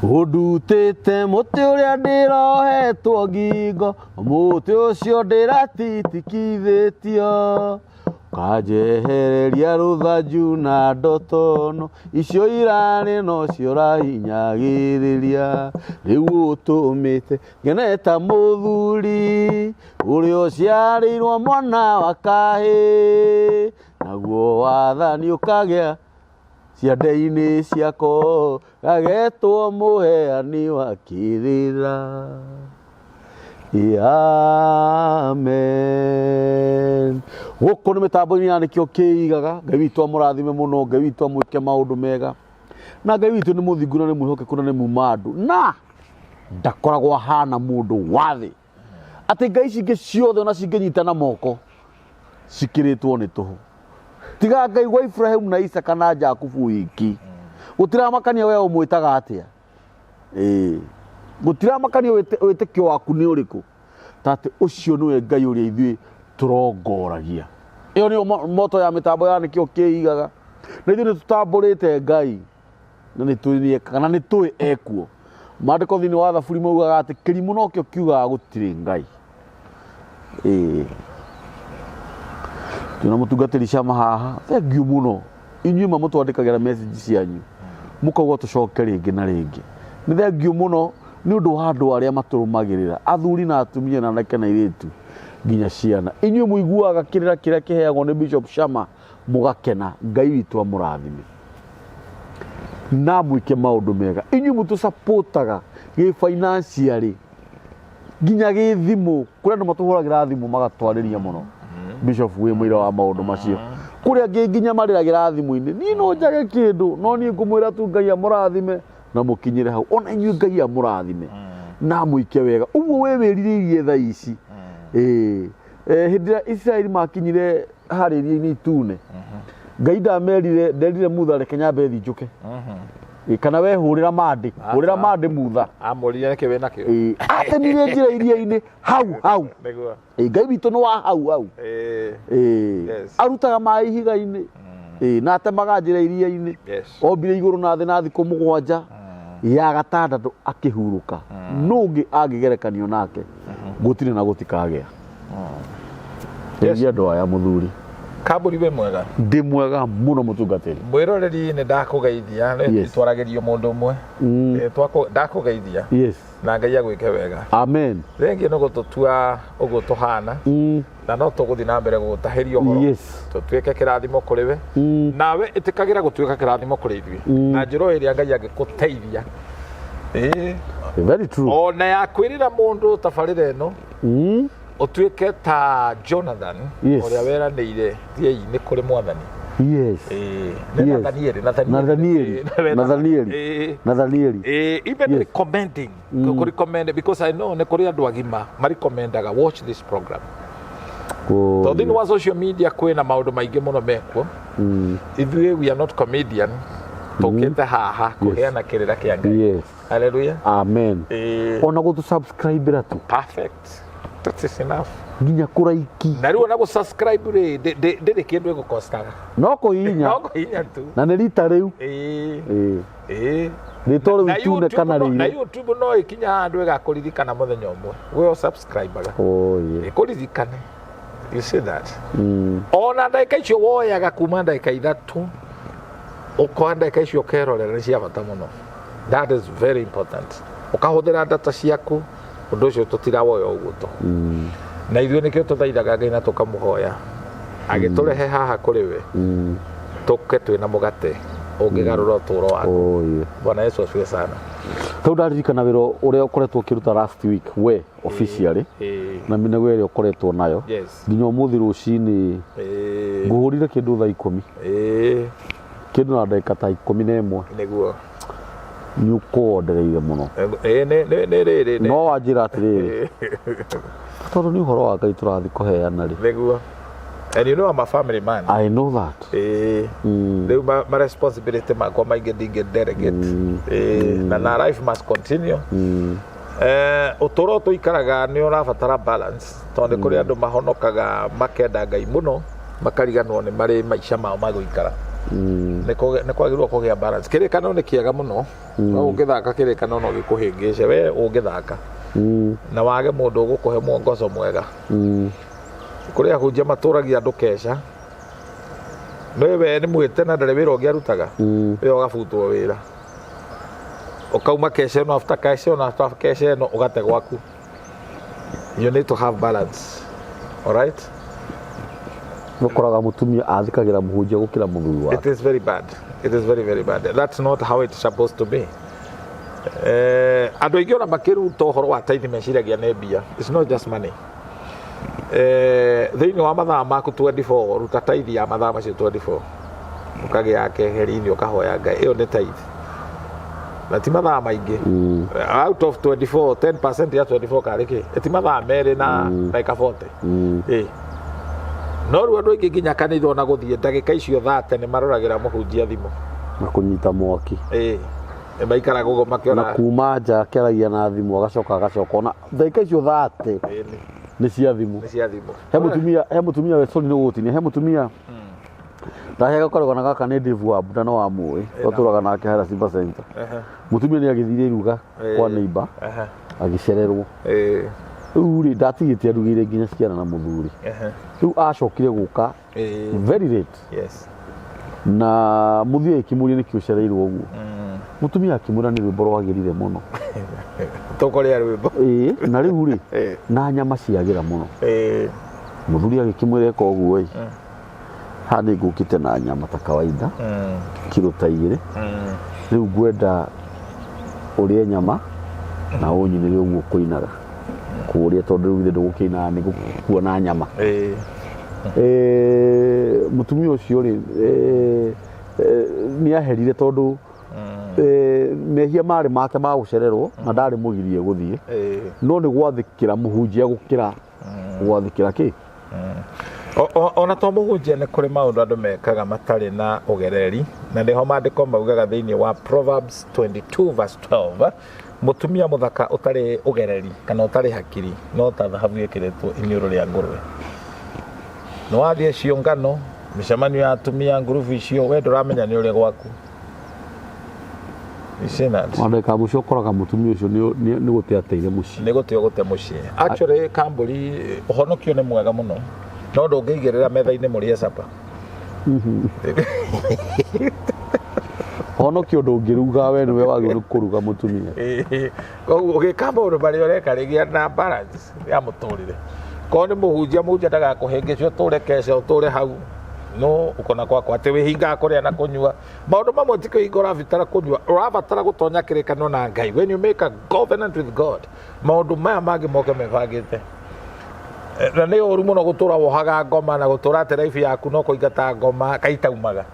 Ũndutĩte mũtĩ ũrĩa ndĩrohetwo ngingo, mũtĩ ũcio ndĩratitikithĩtio. Ũkanjehereria rũthanju na ndotono, icio irarĩ nocio ũrahinyagĩrĩria. Rĩu ũtũmĩte ngene ta mũthuri, ũrĩa ũciarĩirwo mwana wa kahĩĩ, naguo wathani ũkagĩa ciande-inĩ ciako, gagetwo mũheani wa kĩrĩra. Amen. Gũkũ nĩ mĩtambo-inĩ ya nĩkĩo kĩigaga. Ngai witũ amũrathime mũno, Ngai witũ amwĩke maũndũ mega. Na Ngai witũ nĩ mũthingu na nĩ mwĩhokeku na nĩ muma andũ. Na ndakoragwo ahana mũndũ wa thĩ. Atĩ ngai ici ingĩ ciothe ona cingĩnyitana moko cikĩrĩtwo nĩ tũhũ. Tiga Ngai wa Ibrahimu na Isaka na Jakubu wiki. Gũtiramakania we ũmwĩtaga atĩa. Ĩĩ. Gũtiramakania wĩtĩkio waku nĩ ũrĩkũ. Ta atĩ ũcio nĩwe Ngai ũrĩa ithuĩ tũrongoragia. Ĩyo nĩyo moto ya mĩtambo ya nĩkĩo kĩigaga. Na ithuĩ nĩ tũtambũrĩte Ngai na nĩ tũĩ nĩekaga na nĩ tũĩ ekuo. Maandĩko thĩinĩ wa Thaburi maugaga atĩ kĩrimũ nokĩo kiugaga gũtirĩ Ngai. Ĩĩ. Twĩna mũtungatĩri Shama haha, thengiũ mũno. Inyuĩ ma mũtwandĩkagĩra message cianyu mũkauga tũcoke rĩngĩ na rĩngĩ. Nĩ thengiũ mũno nĩ ũndũ wa andũ arĩa matũrũmagĩrĩra, athuri na atumia na anake na airĩtu nginya ciana. Inyuĩ mũiguaga kĩrĩra kĩrĩa kĩheagwo nĩ Bishop Shama mũgakena. Ngai witũ amũrathime na mwĩke maũndũ mega. Inyuĩ mũtũcapotaga gĩ financially nginya gĩ thimũ. Kũrĩ andũ matũhũragĩra thimũ magatwarĩria mũno. Bishop wĩ mũira wa maũndũ macio. Kũrĩ angĩ nginya marĩragĩra thimũ-inĩ, niĩ no njage kĩndũ no niĩ ngũmwĩra tu Ngai amũrathime na mũkinyĩre hau. Ona inyuĩ Ngai amũrathime na amwĩke wega ũguo we wĩrirĩirie thaa ici. Ĩĩ. Hĩndĩ ĩrĩa Isiraeli makinyire harĩa iria-inĩ itune, Ngai ndamerire, nderire Mutha reke nyambe thinjũke. Ĩĩ, kana we hũrĩra mandĩ, hũrĩra mandĩ Mutha. Amũrire nĩkĩ wĩ nakĩo? Ĩĩ, atemire njĩra iria-inĩ hau hau. Nĩguo. Ĩĩ, Ngai witũ nĩ wa hau hau. Ĩĩ. Ĩĩ. Yes. Arutaga maĩ ihiga-inĩ. Ĩĩ, na atemaga njĩra iria-inĩ. Yes. Ombire igũrũ na thĩ na thikũ 7 ya gatandatũ akĩhurũka. Nũ ũngĩ angĩgerekanio nake? Gũtirĩ na gũtikagĩa. Geithia andũ aya mũthuri. Kamburi wĩ mwega? Ndĩ mwega mũno mũtungatĩri. Mwĩroreri nĩ ndakũgeithia, nĩ twaragĩrio mũndũ ũmwe. Ndakũgeithia. Yes. Na Ngai agwĩke wega. Amen. Rĩngĩ nĩ gũtũtua ũguo tũhana. Na no tũgũthiĩ na mbere gũgũtahĩria ũhoro. Yes. Tũtuĩke kĩrathimo kũrĩ we. Nawe ĩtĩkagĩra gũtuĩka kĩrathimo kũrĩ ithuĩ. Na njĩra o ĩrĩa Ngai angĩgũteithia. Ĩĩ. Very true. Ona ya kwĩrĩra mũndũ tabarĩra ĩno. Ũtuĩke ta Jonathan. Yes. Ũrĩa weranĩire thiĩi nĩ kũrĩ mwathani. Yes. Ĩĩ. Nĩ Yes. Nathanieli, Nathanieli. Ĩĩ, Nathanieli. Ĩĩ. Nathanieli. Ĩĩ, even Yes. recommending. Kũ-recommend, because I know nĩ kũrĩ andũ agima marekommendaga watch this program. Oh, Tondũ thĩinĩ wa social media kwĩna maũndũ maingĩ mũno mekuo. Ithuĩ we are not comedian. Tũkĩte haha kũheana kĩrĩra kĩa Ngai. Yes. Hallelujah. Amen. Ĩĩ. Ona gũtũ subscribe tu. Perfect. That is enough. Nginya kũraiki. Na rĩu ona gũ subscribe rĩ ndĩrĩ kĩndũ ĩgũkostaga. No kũhihinya. No kũhihinya tu. Na nĩ rita rĩu. Ĩĩ. Ĩĩ. Ĩĩ. Rĩtwa rĩu Na itune YouTube kana na rĩirũ. YouTube no ĩkinya handũ ĩgakũririkana mũthenya ũmwe. We ũ subscribe-aga. Oh, yeah. Ĩkũririkane. You see that? Ona ndagĩka icio woyaga kuma ndagĩka 3 ũkoya ndagĩka icio ũkerorera nĩ cia bata mũno. That is very important. Ũkahũthĩra data ciaku, ũndũ ũcio tũtirawoya ũguo tũ. Na ithuĩ nĩkĩo tũthaithaga Ngai na tũkamũhoya agĩtũrehe haha kũrĩ we, tũke twĩna mũgate ũngĩgarũra ũtũũro waku. Oh, yeah. Bwana Yesu asifiwe sana. Tondũ ndaririkana wĩra ũrĩa ũkoretwo ũkĩruta last week we officially Ĩĩ. na mĩnego ĩrĩa ũkoretwo nayo. Yes. Nginya ũmũthĩ rũcinĩ Ĩĩ. ngũhũrire kĩndũ thaa 10. Ĩĩ. Kĩndũ na ndagĩka ta 11. Nĩguo. Nĩ ũkũwondereire mũno. Ĩĩ, nĩ nĩ nĩ rĩrĩ nĩ. No wanjĩra atĩrĩrĩ, tondũ nĩ ũhoro wa Ngai tũrathiĩ kũheana rĩ. Nĩguo. And you know I'm a family man. I know that. Ĩĩ. Rĩu ma responsibility makwa maingĩ ndingĩ delegate. Ĩĩ, na life must continue. Ũtũũro tũikaraga nĩ ũrabatara balance tondũ nĩ kũrĩ andũ mahonokaga makenda Ngai mũno makariganwo nĩ marĩ maica mao ma gũikara. Nĩ kwagĩrĩirwo kũgĩa balance. Kĩrĩkanĩro nĩ kĩega mũno, no ũngĩthaka kĩrĩkanĩro no gĩkũhĩngĩce we ũngĩthaka na wage mũndũ ũgũkũhe mwongozo mwega. Kũrĩ ahunjia matũragia andũ keca, no we nĩ mwĩte na ndarĩ wĩra ũngĩ arutaga, we ũgabutwo wĩra, ũkauma keca ĩno after keca ĩno after keca ĩno, ũgate gwaku. You need to have balance, alright? Ũkoraga mũtumia athikagĩra mũhunjia gũkĩra mũthuri wake. It is very bad. It is very, very bad. That's not how it's supposed to be. Andũ aingĩ ona makĩruta ũhoro wa tithe meciragia nĩ mbia. It's not just money. Thĩinĩ wa mathaa maku 24, ruta tithe ya mathaa macio 24, ũkagĩa keheri-inĩ, ũkahoya Ngai. Ĩyo nĩ tithe na ti mathaa maingĩ. Out of 24, 10% ya 24 karĩ kĩ? Ti mathaa 2 na ndagĩka 40. Ĩ no rĩu andũ aingĩ nginya kanitha ona gũthiĩ ndagĩka icio 30 nĩ maroragĩra mũhunjia thimũ. Na kũnyita mwaki. Ĩ nĩ maikaraga ũguo na makĩona. Kuma nja akĩaragia na thimũ, agacoka agacoka ona ndagĩka icio 30 nĩ cia thimũ. Nĩ cia thimũ. He mũtumia we, sorry nĩ gũgũtinia, he mũtumia ndaheaga karũgano gaka nĩ Dave wa Mbura, no wamũĩ, twatũraga nake harĩa Simba Center. Mũtumia nĩ agĩthire iruga kwa neighbor, agĩcererwo. Rĩu rĩ, ndatigĩte arugĩire nginya ciana na mũthuri. Rĩu acokire gũka very late na mũthia ĩkĩmũria nĩkĩ ũcereirwo ũguo. Mũtumia akĩmwĩra nĩ rwĩmbo rwagĩrire mũno. Tũkũrĩa rwĩmbo. Ĩĩ, na rĩu rĩ, na nyama ciagĩra mũno. Mũthuri agĩkĩmwĩra eka ũguo ĩ, haha nĩ ngũkĩte na nyama ta kawaida, kiro ta 2. Rĩu ngwenda ũrĩe nyama na ũnyinĩre ũguo kũinaga kũrĩa, tondũ rĩu ithe ndũgũkĩinaga nĩ gũkuona nyama. Mũtumia ũcio rĩ, nĩ aherire tondũ mehia marĩ make ma gũcererwo na ndarĩ mũgirie gũthiĩ, no nĩ gwathĩkĩra mũhunjia gũkĩra gwathĩkĩra kĩ. Ona to mũhunjia, nĩ kũrĩ maũndũ andũ mekaga matarĩ na ũgereri, na nĩho maandĩko maugaga thĩinĩ wa Proverbs 22 verse 12, mũtumia mũthaka ũtarĩ ũgereri kana ũtarĩ hakiri no ta thahabu ĩkĩrĩtwo iniũrũ rĩa ngũrwe. Nĩ wathiĩ ciũngano, mĩcemanio ya atumia, ngurubu icio, we ndũramenya nĩ ũrĩ gwaku. You see that? Ona ndagĩka ya mũico ũkoraga mũtumia ũcio nĩ gũte ateire mũciĩ. Nĩ gũte ũgũte mũciĩ. Actually, kambũri ũhonokio nĩ mwega mũno, no ndũngĩigĩrĩra metha-inĩ mũrĩe capa. Honokio ndũngĩruga, we nĩwe wagĩrĩirwo nĩ kũruga mũtumia. Ĩĩ. Koguo ũgĩka maũndũ marĩa ũreka, rĩgĩa na balance ya mũtũrĩre. Korwo nĩ mũhunjia, mũhunjia ndagakũhĩngĩce ũtũre keca, ũtũre hau no ũkona kwakwa atĩ wĩhingaga kũrĩa na kũnyua. Maũndũ mamwe ti kwĩhinga ũrabatara kũnyua, ũrabatara gũtonya kĩrĩkanĩro na Ngai. When you make a covenant with God, maũndũ maya mangĩ moke mebangĩte. Na nĩ ũru mũno gũtũra wohaga ngoma na gũtũra atĩ life yaku no kũingata ngoma kaitaumaga.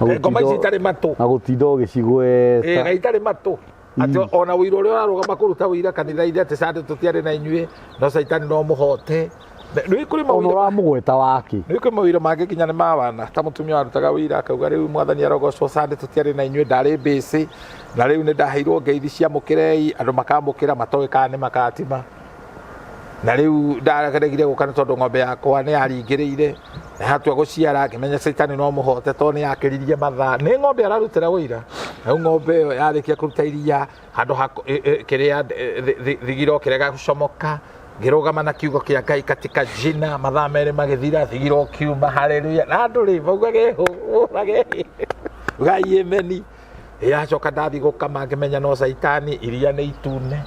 Na Ngoma ici gũtinda- itarĩ matũ. Na gũtinda ũgĩcigweta. Na itarĩ matũ, atĩ ona wĩira ũrĩa ũrarũgama kũruta wĩira kanitha-inĩ atĩ Sunday tũtiarĩ na inyuĩ, no caitani no mũhote. Nĩ kũrĩ ona mawĩra ũramũgweta wake. Nĩ kwĩ mawĩra mangĩ nginya nĩ mawana, ta mũtumia warutaga wĩira akauga, rĩu Mwathani arogocwo, Sunday tũtiarĩ na inyuĩ, ndarĩ mbĩcĩ na rĩu nĩ ndaheirwo ngeithi ciamũkĩrei. Andũ makamũkĩra matoĩ kana nĩ makatima, na rĩu ndaregire gũka nĩ tondũ ng'ombe yakwa nĩ yaringĩrĩire na yatua gũciara, ngĩmenya caitani no mũhote tondũ nĩ yakĩririe mathaa. Nĩ ng'ombe ararutĩra wĩira. Rĩu ng'ombe ĩyo yarĩkia kũruta iria handũ ha kĩrĩa thigiro kĩrega gũcomoka, ngĩrũgama na kiugo kĩa Ngai katika jina, mathaa 2 magĩthira, thigiro kiuma, haleluya, na andũ rĩ maugage hũrage Ngai emeni. Yacoka ndathi gũkama, ngĩmenya no caitani, iria nĩ itune,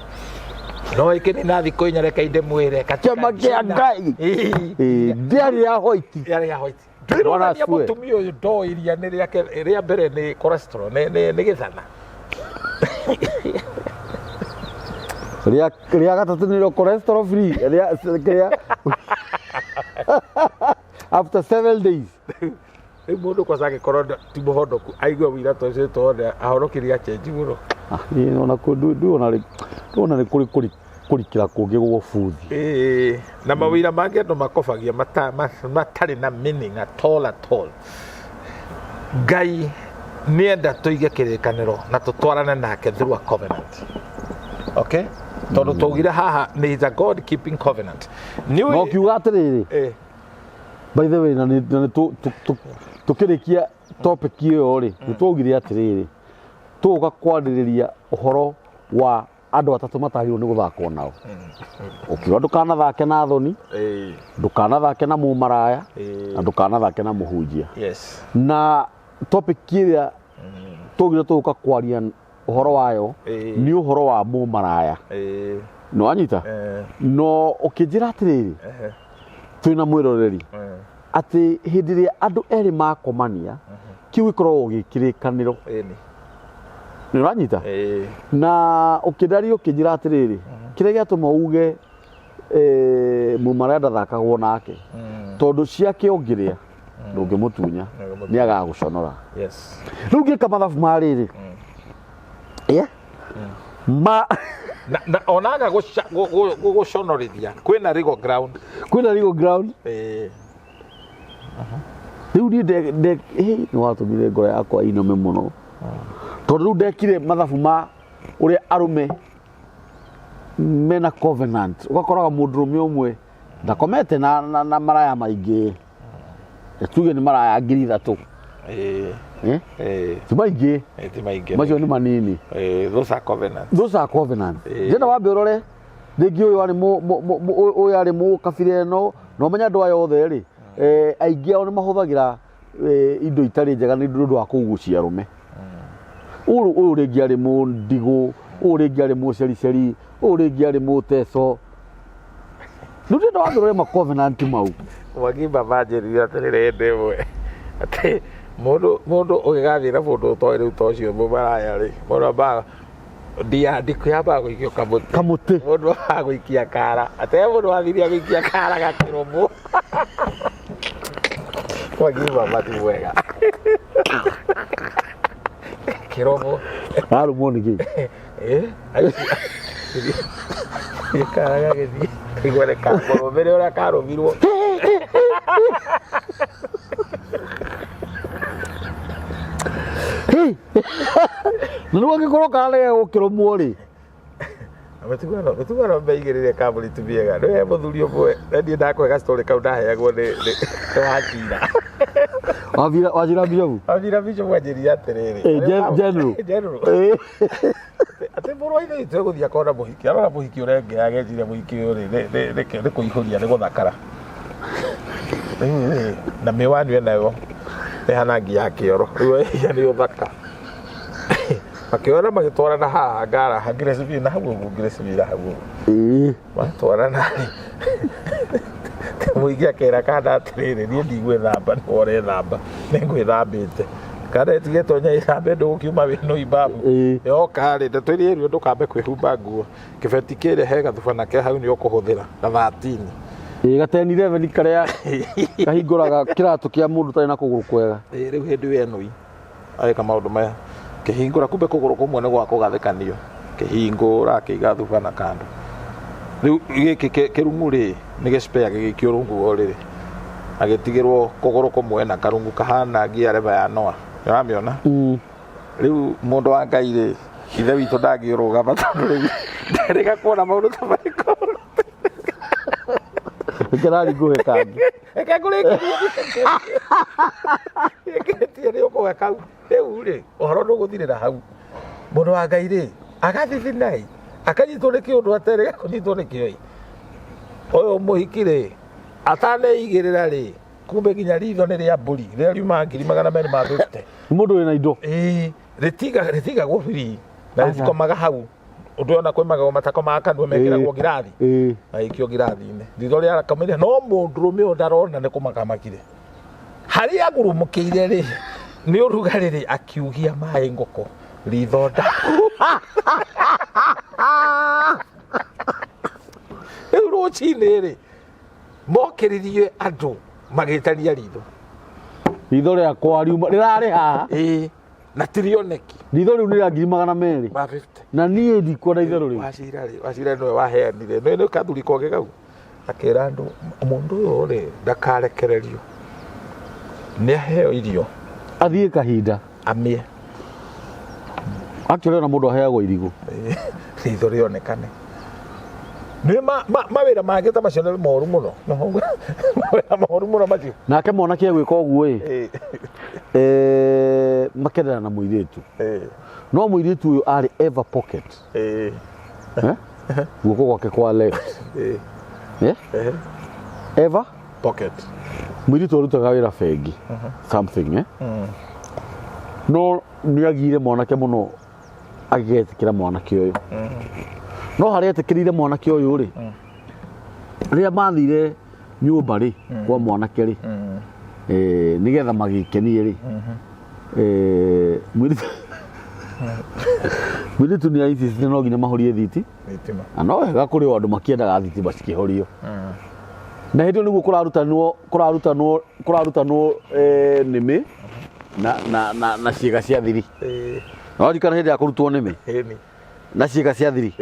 no ĩkĩ nĩ na thikũ 4, reke ndĩmwĩre katika Kĩama kĩa jina. Ngai. Ĩĩ. Ĩĩ, ndĩarĩ ya white. Yarĩ ya white. Bwana Ndĩronania asifiwe. mũtumia ũyũ ndoĩ iria nĩ rĩake rĩa mbere nĩ cholesterol, nĩ gĩthana. Rĩa gatatũ nĩrĩo cholesterol free, rĩa after 7 days. Rĩu mũndũ kwanza angĩkorwo ti mũhonoku, aigue wĩira ta ũcio tone ahonokirie achenji mũno. Ah, ĩĩ, ona ndũona nĩ kũrĩ kũrikĩra kũngĩ gũgũbuthi. Ĩĩ, na mawĩra mangĩ andũ makobagia matarĩ na meaning at all, at all. Ngai nĩenda tũige kĩrĩkanĩro na tũtwarane nake through a covenant, okay? Tondũ twaugire haha nĩ is a God keeping covenant. Nĩ No kiuga atĩrĩrĩ, by the way, na nĩ tũ- tũ- tũ- Tũkĩrĩkia topic ĩyo rĩ, nĩ twaugire atĩrĩrĩ, tũgũka kwarĩrĩria ũhoro wa andũ atatũ matagĩrĩirwo nĩ gũthakwo nao. Ũkiuga ndũkanathake na thoni, ndũkanathake na mũmaraya, na ndũkanathake na mũhunjia. Yes. Na topic ĩrĩa twaugire tũgũka kwaria ũhoro wayo nĩ ũhoro wa mũmaraya. Nĩ wanyita? No ũkĩnjĩra atĩrĩrĩ, twĩna mwĩroreri, atĩ hĩndĩ ĩrĩa andũ erĩ makomania, kĩu gĩkoragwo gĩ kĩrĩkanĩro. Nĩ ũranyita? Na ũkĩndaria ũkĩnjĩra atĩrĩrĩ, kĩrĩa gĩatũma uge mũmaraya ndathakagwo nake, tondũ ciake ũngĩrĩa ndũngĩmũtunya, nĩ agagũconora. Yes. Rĩu ngĩka mathabu ma rĩrĩ, yeah? Ma Na onaga gũconorithia kwĩna legal ground. Kwĩna legal ground. Rĩu niĩ nĩ watũmire ngoro yakwa inome mũno, tondũ rĩu ndekire mathabu ma ũrĩa arũme mena covenant, ũgakoraga mũndũrũme ũmwe ndakomete na maraya maingĩ, tuge nĩ maraya 3,000. Eh? Ti maingĩ. Ti maingĩ. Macio nĩ manini. Those are covenants. Those are covenants. Ndĩrenda wambe ũrore rĩngĩ ũyũ arĩ ũyũ arĩ mũkabira ĩno, na ũmenye andũ aya othe rĩ, aingĩ ao nĩ mahũthagĩra indo itarĩ njega nĩ ũndũ wa kũgucia arũme. Ũyũ rĩngĩ arĩ mũndigũ, ũyũ rĩngĩ arĩ mũcericeri, ũyũ rĩngĩ arĩ mũteco. Rĩu ndĩrenda wambe ũrore ma covenant mau. Mwangi baba anjĩrire atĩrĩrĩ hĩndĩ ĩmwe atĩ mũndũ ũgĩgathiĩ na mũndũ ũtoĩ rĩu ta ũcio mũmaraya rĩ, mũndũ ambaga ndiandĩko yambaga gũikio kamũtĩ. Kamũtĩ. Mũndũ ambaga gũikia kara. Atĩ he mũndũ wathire agĩikia kara gakĩrũmwo. Mwangi baba ti mwega. Kĩrũmwo. Arũmwo nĩ kĩ? Kara gagĩthiĩ kaigua nĩ kamũrũmĩre ũrĩa karũmirwo. Na rĩu angĩkorwo kararega gũkĩrũmwo rĩ, Mĩtugo ĩno meigĩrĩire kambuni ti mĩega. Nĩ he mũthuri ũmwe, na niĩ ndakũhe gastory kau ndaheagwo nĩ Wachira. Wachira Bishofu? Wachira Bishofu anjĩrire atĩrĩrĩ. General. General. Atĩ mũrũ wa ithe witũ egũthiĩ akona mũhiki, arora mũhiki ũrengea ageciria mũhiki ũyũ rĩ, nĩ kũihũria, nĩ gũthakara. Rĩu rĩ, na mĩwani enayo ĩhana ngi ya kĩoro, rĩu ĩhia nĩ ũthaka. Makĩona magĩtwarana haha ngara, Grace Villa, na hau ũguo, Grace Villa hau ũguo. Matwarana rĩ, mũingĩ akera kanda atĩrĩrĩ, niĩ ndigwĩthamba, nĩwe ũrethamba, nĩngwĩthambĩte. Kanda ĩtige tonya ĩthambe ndũgũkiuma wĩ nũi babu. Yoka rĩ, ndeto iria ĩrĩo ndũkambe kwĩhumba nguo. Kĩbeti kĩrĩa he gathubana ke hau nĩ ũkũhũthĩra, gathatini. Gateni 11 karĩa kahingũraga kĩratũ kĩa mũndũ ũtarĩ na kũgũrũ kwega. Rĩu hĩndĩ ĩyo ĩnũi agĩka maũndũ maya, kĩhingũra kumbe kũgũrũ kũmwe nĩ gwa kũgathĩkanio, kĩhingũra akĩiga thubana kando. Rĩu gĩkĩ kĩrung'u rĩ, nĩ gĩ spare gĩgĩikio rungu wa ũrĩrĩ, agĩtigĩrwo kũgũrũ kũmwe na karungu kahana ngia reba ya Noah, nĩ ũramĩona? Rĩu mũndũ wa Ngai rĩ, ithe witũ ndangĩrũgama tondũ rĩu ndarĩga kuona maũndũ ta marĩkũ. Reke ngũhe kangĩ. Reke ngũrĩkĩrie. Rĩkĩtie nĩ ũkũhe kau. Rĩu rĩ, ũhoro ndũgũthirĩra hau. Mũndũ wa Ngai rĩ, agathithinai, akanyitwo nĩ kĩũndũ aterĩga kũnyitwo nĩ kĩo. Ũyũ mũhiki rĩ, ataneigĩrĩra rĩ, kumbe nginya ritho nĩ rĩa mbũri, rĩrĩa riumaga 250,000. Nĩ mũndũ wĩna indo. Ĩĩ, rĩtigagwo free na rĩtikomaga hau. Ũndũ ona kwĩ magego matakomaga kanua mekĩragwo ngirathi. Magĩikio ngirathi-inĩ. Ritho rĩarakomire, no mũndũrũme ũyũ ndarona nĩ kũmaka makire. Harĩa agurumũkĩire rĩ, nĩ ũrugarĩ rĩ, akiugia maĩ ngũkũ. Ritho nda. Rĩu rũcinĩ rĩ, mokĩririe andũ magĩtania ritho. Ritho rĩakwa riuma rĩrarĩ haha. Na ti rĩoneki. Ritho rĩu nĩ rĩa 200,000. Ma fifty. Na niĩ ndikuona itherũ rĩu. Wachira rĩ, Wachira nĩwe waheanire. Nĩ nĩ kathuri koge kau. Akĩra andũ, mũndũ ũyũ rĩ, ndakarekererio. Nĩ aheo irio. Athiĩ kahinda. Amĩe. Actually ona mũndũ aheagwo irigũ. Ritho rĩonekane. Nĩ mawĩra mangĩ ta macio nĩ moru mũno. Mawĩra moru mũno macio. Nake mwanake agwĩka ũguo ĩ, makerera na mũirĩtu. No mũirĩtu ũyũ arĩ ever pocket. Eh? Guoko gwake kwa left. Eh? Ever Pocket. Mũirĩtu arutaga wĩra bengi something, eh? No nĩ agire mwanake mũno agĩetĩkĩra mwanake ũyũ. No harĩa etĩkĩrire mwanake ũyũ rĩ, rĩrĩa mathire nyũmba rĩ kwa mwanake rĩ, nĩgetha magĩkenie rĩ, mũirĩtu nĩ insist no nginya mahorie thiti. Thitima. Na no wega kũrĩ o andũ makĩendaga thitima cikĩhorio. Na hĩndĩ ĩyo nĩguo kũrarutanwo nĩmĩ na ciĩga cia thiri. No ririkana hĩndĩ ya kũrutwo nĩmĩ Ĩni. na ciĩga cia thiri.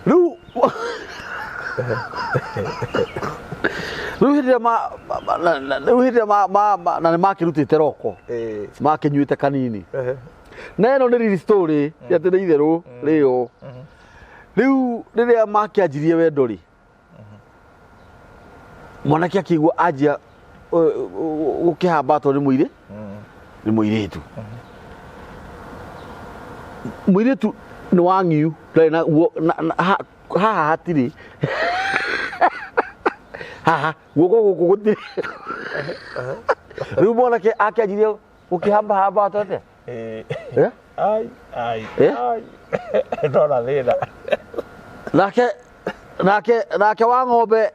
Rĩu hĩndĩ ĩrĩa rĩu hĩndĩ ĩrĩa na nĩ makĩrutĩte roko, makĩnyuĩte kanini. Na ĩno nĩ real story atĩ nĩ itherũ rĩo. Rĩu rĩrĩa makĩanjirie wendo rĩ, mwanake akĩigua anjia gũkĩhambatwo nĩ mũirĩ nĩ mũirĩtu. Mũirĩtu nĩ wa ng'iu, ndarĩ na guo, haha hatirĩ. Haha guoko gũkũ gũtirĩ. Rĩu mwanake akĩanjirie gũkĩhamba hamba atĩa? Eh? Ai, ai, Eh? ai. Ndona thĩna. Nake wa ng'ombe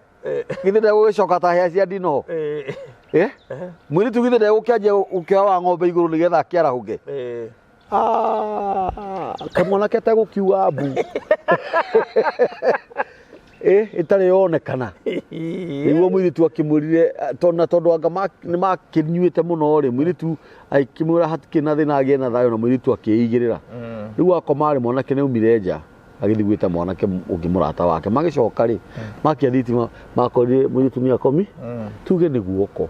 githĩ ndegũgĩcoka ta hĩa cia ndinoho? Eh? Mũirĩtu githĩ ndegũkĩanjia gũkĩoya wa ng'ombe igũrũ nĩgetha akĩarahũke? Ah, kamwana ketegũkiuga mbu. Ĩtarĩ yonekana. Nĩguo mũirĩtu akĩmwĩrire, na tondũ anga nĩ makĩnyuĩte mũno rĩ, mũirĩtu akĩmwĩra hatikĩrĩ na thĩna agĩe na thayũ, na mũirĩtu akĩigĩrĩra. Rĩu akoma rĩ, mwanake nĩ aumire nja agĩthiĩ gwĩta mwanake ũngĩ mũrata wake. Magĩcoka rĩ, makia thitima, makorire mũirĩtu nĩ akomi, tuge nĩ guoko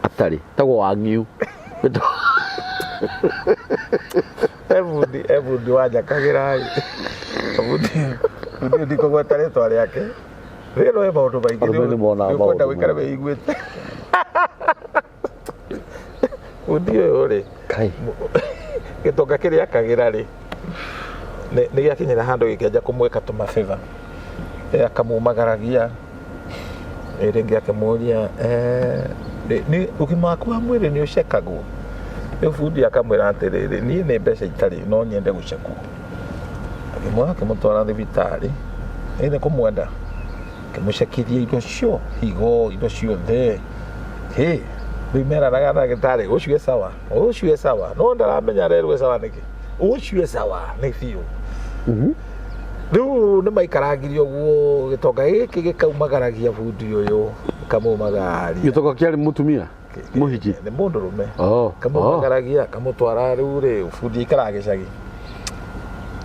atarĩ, tagwo wa ng'iu. Ebundi wa njakagĩra ĩ. Bundi ndikũgweta rĩtwa rĩake. Rĩrĩ he maũndũ maingĩ. Arũme nĩ monaga Nĩũkwenda maũndũ gũikara maingĩ. wĩiguĩte. Bundi ũyũ rĩ, Kai. gĩtonga kĩrĩa akagĩra rĩ, nĩ gĩakinyĩra handũ gĩkĩanjia kũmwĩka tũmabĩba. Akamumagaragia. Rĩngĩ akĩmũria, nĩ ũgima waku wa mwĩrĩ nĩ ũcekagwo? Rĩu bundi akamwĩra atĩrĩrĩ, niĩ nĩ mbeca itarĩ no nyende gũcekwo. Akĩmuoya akĩmũtwara thibitarĩ, ĩ nĩ kũmwenda, akĩmũcekithia indo cio, higo, indo ciothe. Hĩ, rĩu meranaga ndagĩtarĩ, ũcio e sawa, ũcio e sawa, no ndaramenya arerwo e sawa nĩkĩ. Ũcio e sawa nĩ biũ. Rĩu nĩ maikarangirie ũguo, gĩtonga gĩkĩ gĩkaumagaragia bundi ũyũ, gĩkamumagaria. Gĩtonga kĩarĩ mũtumia? Mũhiki? Nĩ mũndũrũme. Oh, Kamumagaragia, kamũtwara rĩu rĩ, bundi aikaraga gĩcagi.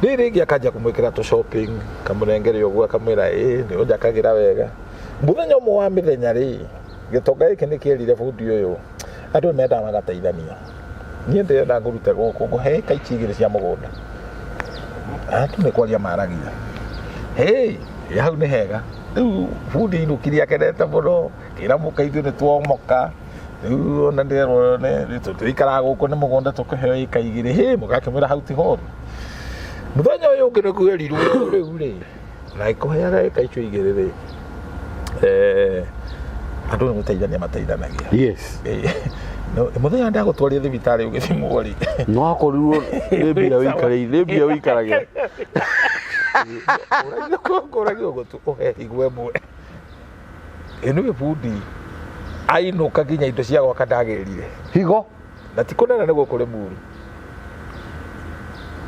Rĩrĩ rĩngĩ akanjia kũmwĩkĩra tũ shopping, kamũnengere ũguo akamwĩra ĩ nĩ ũnjakagĩra wega. Mũthenya ũmwe wa mĩthenya rĩ, gĩtonga gĩkĩ nĩ kĩerire bundi ũyũ, andũ nĩ mendaga magateithania. Niĩ ndĩrenda ngũrute gũkũ, ngũhe ĩka ici igĩrĩ cia mũgũnda. Andũ nĩ kwaria maragia. Hĩ, hau nĩ hega. Rĩu bundi ainũkire akenete mũno, kĩra mũka ithuĩ nĩ twomoka. Rĩu ona ndĩrerwo nĩ tũikaraga gũkũ nĩ mũgũnda tũkũheo ĩka igĩrĩ. Hĩ, mũka akĩmwĩra hau ti horu. Mũthenya ũyũ ũngĩ nĩ kwerirwo rĩu rĩ, na ĩkũheaga ĩka icio igĩrĩ rĩ, andũ nĩ gũteithania mateithanagia. Yes. No, mũthenya ndagũtwarire thibitarĩ ũgĩthimwo rĩ. No akorirwo nĩ mbia wĩikarĩire, nĩ mbia wĩikaragĩra. Kũragio gũtũ ũhe higo ĩmwe. Ĩ nĩwe bundi ainũka nginya indo cia gwaka ndagĩrire. Higo? Na ti kũnene nĩ gũkũ Rĩmuru.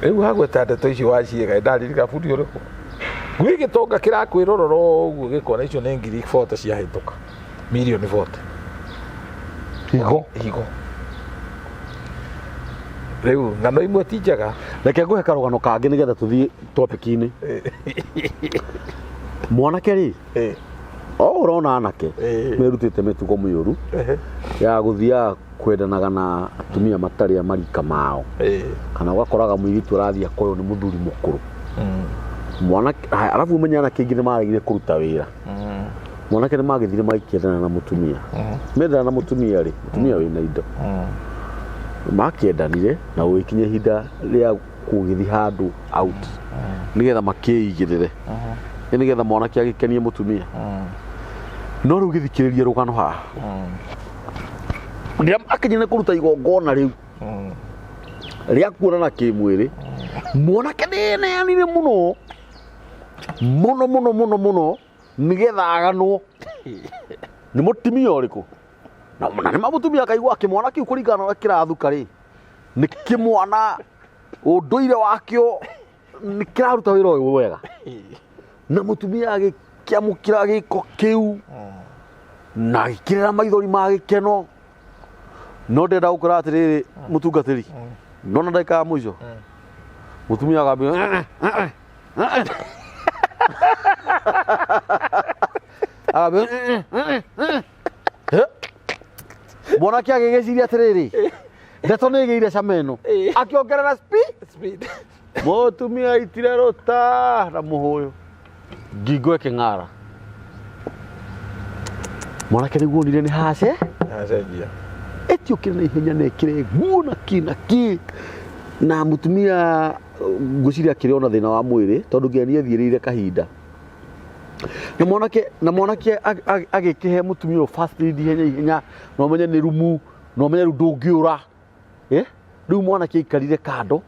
Rĩu hagweta ndeto icio waciĩga ndaririkana bundi ũrĩkũ. Gwĩ gĩtonga kĩrakwĩrorora ũguo gĩkona icio nĩ ngiri 40 ciahĩtũka. Mirioni 40. Higo? Higo. Rĩu ng'ano imwe ti njega. Reke ngũhe karũgano kangĩ nĩgetha tũthiĩ topic-inĩ. Mwanake rĩ, o ũrona anake merutĩte mĩtugo mĩũru ya gũthiaga kwendanaga na atumia matarĩ a marika mao. Kana ũgakoraga mũirĩtu arathiĩ akoywo nĩ mũthuri mũkũrũ. Mwanake haya, arabu ũmenye anake aingĩ nĩ maregire kũruta wĩra. Mwanake nĩ magĩthire magĩkĩendana na mũtumia. Mendana na mũtumia rĩ, mũtumia wĩna indo. Makĩendanire na gũgĩkinya ihinda rĩa kũgĩthiĩ handũ out nĩgetha makĩigĩrĩre. Nĩgetha mwanake agĩkenie mũtumia. No rĩu gĩthikĩrĩrie rũgano haha. Rĩrĩa akinyire kũruta igongona rĩu rĩa kuonana kĩmwĩrĩ, mwanake nĩeneanire mũno mũno mũno mũno mũno nĩgetha aganwo nĩ mũtumia ũrĩkũ. Na na nĩ mũtumia akaigua kĩmwana kĩu kũringana na ũrĩa kĩrathuka rĩ, nĩ kĩmwana ũndũire wakĩo nĩ kĩraruta wĩra ũyũ wega. Na mũtumia agĩkĩamũkĩra gĩko kĩu na agĩkĩrĩra maithori ma gĩkeno. No ndĩrenda gũkwĩra atĩrĩrĩ mũtungatĩri, nona ndagĩka ya mũico mũtumia akambia akambia mwanake agĩgĩciria atĩrĩrĩ, ndeto nĩ ĩgĩire cama ĩno, akĩongerera speed. Mũtumia aitire rũta na mũhũyũ, ngingo ĩkĩng'ara. Mwanake nĩguo onire nĩ hace Acenjia. Etiũkĩre na ihenya na ĩkĩre nguo na kĩ na kĩ na mũtumia ngwĩciria akĩrĩ ona thĩna wa mwĩrĩ tondũ nginya nĩ ethiĩrĩire kahinda na mwanake agĩkĩhe mũtumia ũyũ first aid ihenya ihenya, na ũmenye nĩ rumu na ũmenye rĩu ndũngĩũra. Eh, rĩu mwanake aikarire kando,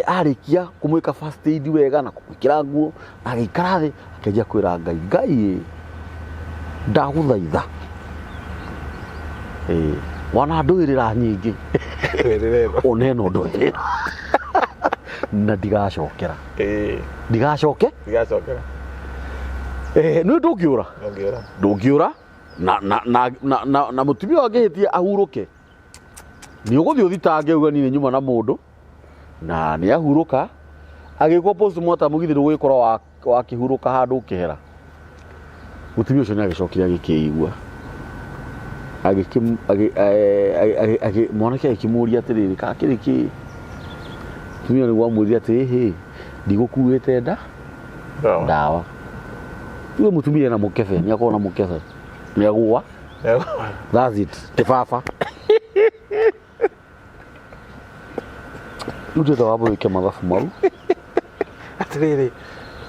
arĩkia kũmwĩka first aid wega na kũmwĩkĩra nguo, agĩikara thĩ akĩanjia kwĩra Ngai, Ngai ĩ, ndagũthaitha, wana ndũĩrĩra nyingĩ. Wĩrĩre ĩno. Ona ĩno ndũĩrĩra na ndigacokera. Ndigacoke. Ndigacokera. Nĩ ndũngĩũra. Ndũngĩũra. Ndũngĩũra na mũtumia angĩhĩtia ahurũke, nĩ ũgũthiĩ ũthitange uge niĩ nĩ nyuma na mũndũ na nĩ ahurũka. Agĩkwo postmortem githĩ ndũgũgĩkorwo wakĩhurũka handũ ũkĩhera. Mũtumia ũcio nĩ agĩcokire agĩkĩigua mwanake agĩkĩmũria atĩrĩrĩ, kakĩrĩ kĩ? Mũtumia nĩguo amwĩrire atĩ hĩ, ndigũkuĩte nda. Ndawa. Ndawa. Uge mũtumia ena mũkebe, nĩ akorwo na mũkebe nĩ agũa. That's it, kĩbaba. Rĩu ndĩrenda wambe wĩke mathabu mau. Atĩrĩrĩ,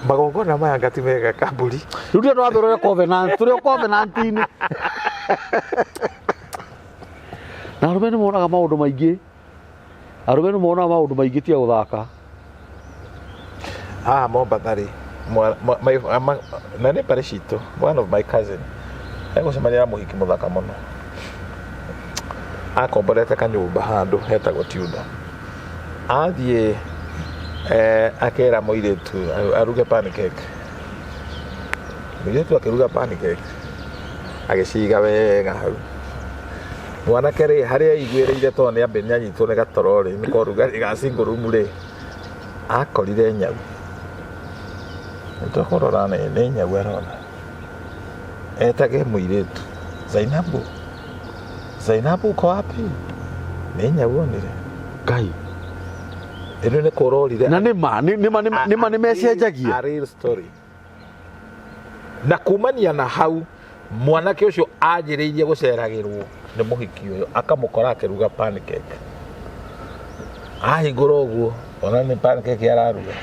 magongona maya ngati mega kamburi. Rĩu ndĩrenda wambe ũrore covenant, tũrĩ o covenant-inĩ. Na arũme nĩ monaga maũndũ maingĩ, arũme nĩ monaga maũndũ maingĩ tiga gũthaka. Haha Mombatha rĩ, na nĩ mbarĩ citũ, one of my cousin egũcemania na mũhiki mũthaka mũno, akomborete kanyũmba handũ hetagwo Tudor. Athiĩ akera mũirĩtu aruge pancake. Mũirĩtu akĩruga pancake, agĩciga wega hau. Mwanake rĩ, harĩa aiguĩrĩire tondũ nĩ ambe nĩ anyitwo nĩ gatoro rĩ, nĩ korugarĩ ga single room rĩ, akorire nyau. Nĩtũkũrora nĩ nyau arona. Etage mũirĩtu, "Zainabu, Zainabu uko wapi?" Nĩ nyau onire. Ngai. Ĩno nĩ kũrorire. Na nĩ ma nĩ ma nĩ ma nĩ mecenjagia. A real story. Na kumania na hau mwanake ũcio anjĩrĩirie gũceragĩrwo nĩ mũhiki ũyũ, akamũkora akĩruga pancake. Ahingũra ũguo ona nĩ pancake araruga.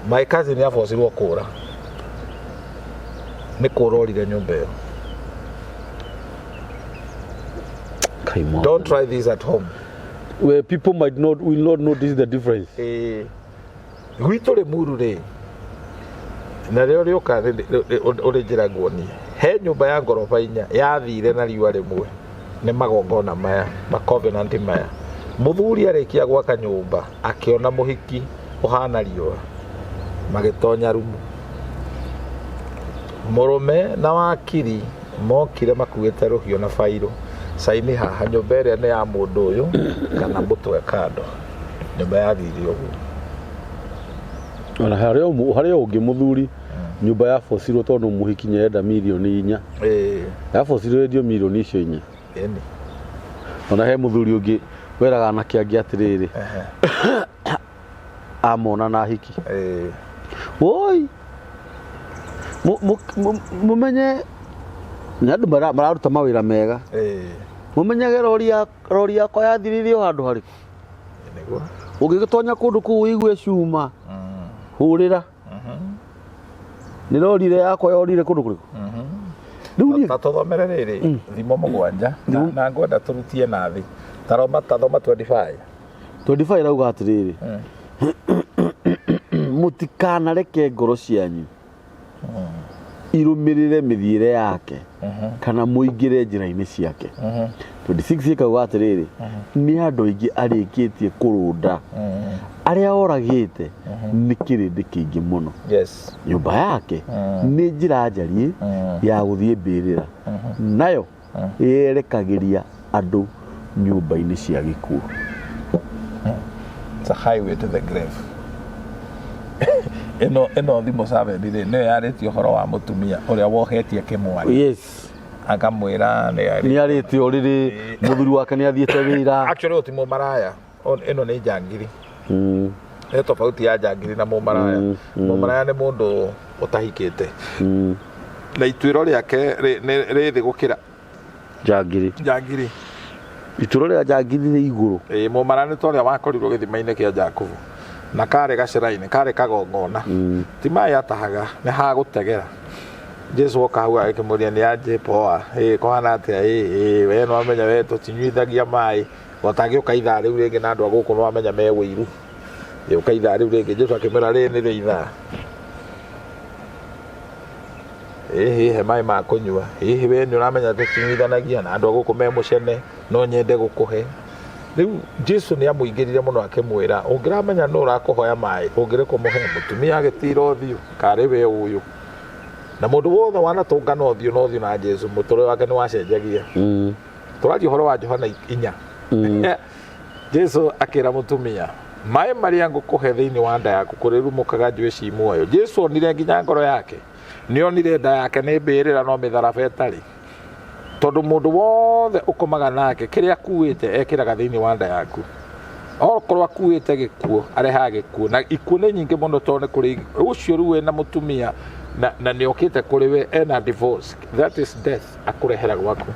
My cousin abocirwo kũra, nĩ kũra orire nyũmba ĩyo. Kai mwathani. Don't try this at home. Where people might not will not notice the difference. Gwitũ Rĩmuru rĩ, na rĩo rĩũka ũrĩ njĩra nguonie, he nyũmba ya ngoroba 4 yathire na riũa rĩmwe nĩ magongona maya, ma covenant maya. Mũthuri arĩkia gwaka nyũmba akĩona mũhiki ũhana riũa, magĩtonya rumu. Mũrũme na wakiri mokire makuĩte rũhiũ na bairũ, caini haha, nyũmba ĩrĩa nĩ ya mũndũ ũyũ kana mũtwe kando. Nyũmba yathire ũguo. Ona harĩ o ũngĩ mũthuri nyũmba yabocirwo tondũ mũhiki nĩarenda mirioni 4. Yabocirwo yendio mirioni icio 4. Ĩni. Ona he mũthuri ũngĩ weraga anake angĩ atĩrĩrĩ, Amona na hiki. Ĩĩ. Woi, mumenye nĩ andũ mararuta mawĩra mega. Ĩĩ. Mumenyage rori yakwa yathirire o handũ harĩkũ. Nĩguo. Ũngĩgĩtonya kũndũ kũu ũigue cuma, hũrĩra. Nĩ rori ĩrĩa yakwa yorire kũndũ kũrĩkũ. Rĩu niĩ Ta tũthomere rĩrĩ thimo 7 na ngwenda tũrutie na thĩ. Taroma tathoma 25. 25 irauga atĩrĩrĩ, mũtikanareke ngoro cianyu irũmĩrĩre mĩthiĩre yake kana mũingĩre njĩra-inĩ ciake. 26 ĩkauga atĩrĩrĩ, nĩ andũ aingĩ arĩkĩtie kũrũnda, arĩa oragĩte nĩ kĩrĩndĩ kĩingĩ mũno. Yes. Nyũmba yake nĩ njĩra njariĩ ya gũthiĩ mbĩrĩra, nayo yerekagĩria andũ nyũmba-inĩ cia gĩkuũ. It's a highway to the grave. Ĩno thimo 7 rĩ, nĩyo yarĩtie ũhoro wa mũtumia ũrĩa wohetie kĩmwari. Yes. Akamwĩra nĩ Nĩ arĩte ũrĩrĩ, mũthuri wake nĩ athiĩte wĩra. Actually ũyũ ti mũmaraya. Ĩno nĩ njangiri. Nĩ tofauti ya njangiri na mũmaraya. Mũmaraya nĩ mũndũ ũtahikĩte. Na ituĩro rĩake rĩ thĩ gũkĩra Njangiri. Njangiri. Itũro rĩa njangiri rĩ igũrũ. Ĩĩ, mũmaraya nĩ ta ũrĩa wakorirwo gĩthima-inĩ kĩa Jakubu. Na karĩ gacĩra-inĩ, karĩ kagongona. Ti maĩ atahaga, nĩ ha gũtegera. Jesu oka hau agĩkĩmũria nĩ anjĩ poa, ĩĩ kũhana atĩa, ĩĩ ĩĩ we nĩwamenya we tũtinyuithagia maĩ. Gotangĩũka ithaa rĩu rĩngĩ na andũ a gũkũ nĩwamenya me wĩiru. Ĩũka ithaa rĩu rĩngĩ, Jesu akĩmwĩra rĩrĩ nĩrĩo ithaa. Ĩhĩ he maĩ ma kũnyua. Ĩhĩ we nĩũramenya tũtinyuithanagia na andũ a gũkũ me mũcene, no nyende gũkũhe. Rĩu Jesu nĩ amũingĩrire mũno akĩmwĩra, ũngĩramenya nũ ũrakũhoya maĩ, ũngĩrĩ kũmũhe. Mũtumia agĩtira ũthiũ, karĩ we ũyũ. Na mũndũ wothe wanatũngana ũthiũ na ũthiũ na Jesu, mũtũrĩre wake nĩ wacenjagia. Tũraria ũhoro wa Johana 4. Jesu akĩra mũtumia, maĩ marĩa ngũkũhe thĩinĩ wa nda yaku kũrĩrumũkaga njũĩ ci muoyo. Jesu onire nginya ngoro yake. Nĩ onire nda yake nĩ mbĩrĩra no mĩtharaba ĩtarĩ. Tondũ mũndũ wothe ũkomaga nake kĩrĩa akuĩte ekĩraga thĩinĩ wa nda yaku. Okorwo akuĩte gĩkuũ, arehaga gĩkuũ. Na ikuũ nĩ nyingĩ mũno tondũ nĩ kũrĩ ũcio rĩu wĩna mũtumia na nĩ okĩte kũrĩ we ena divorce. That is death akũrehera gwaku.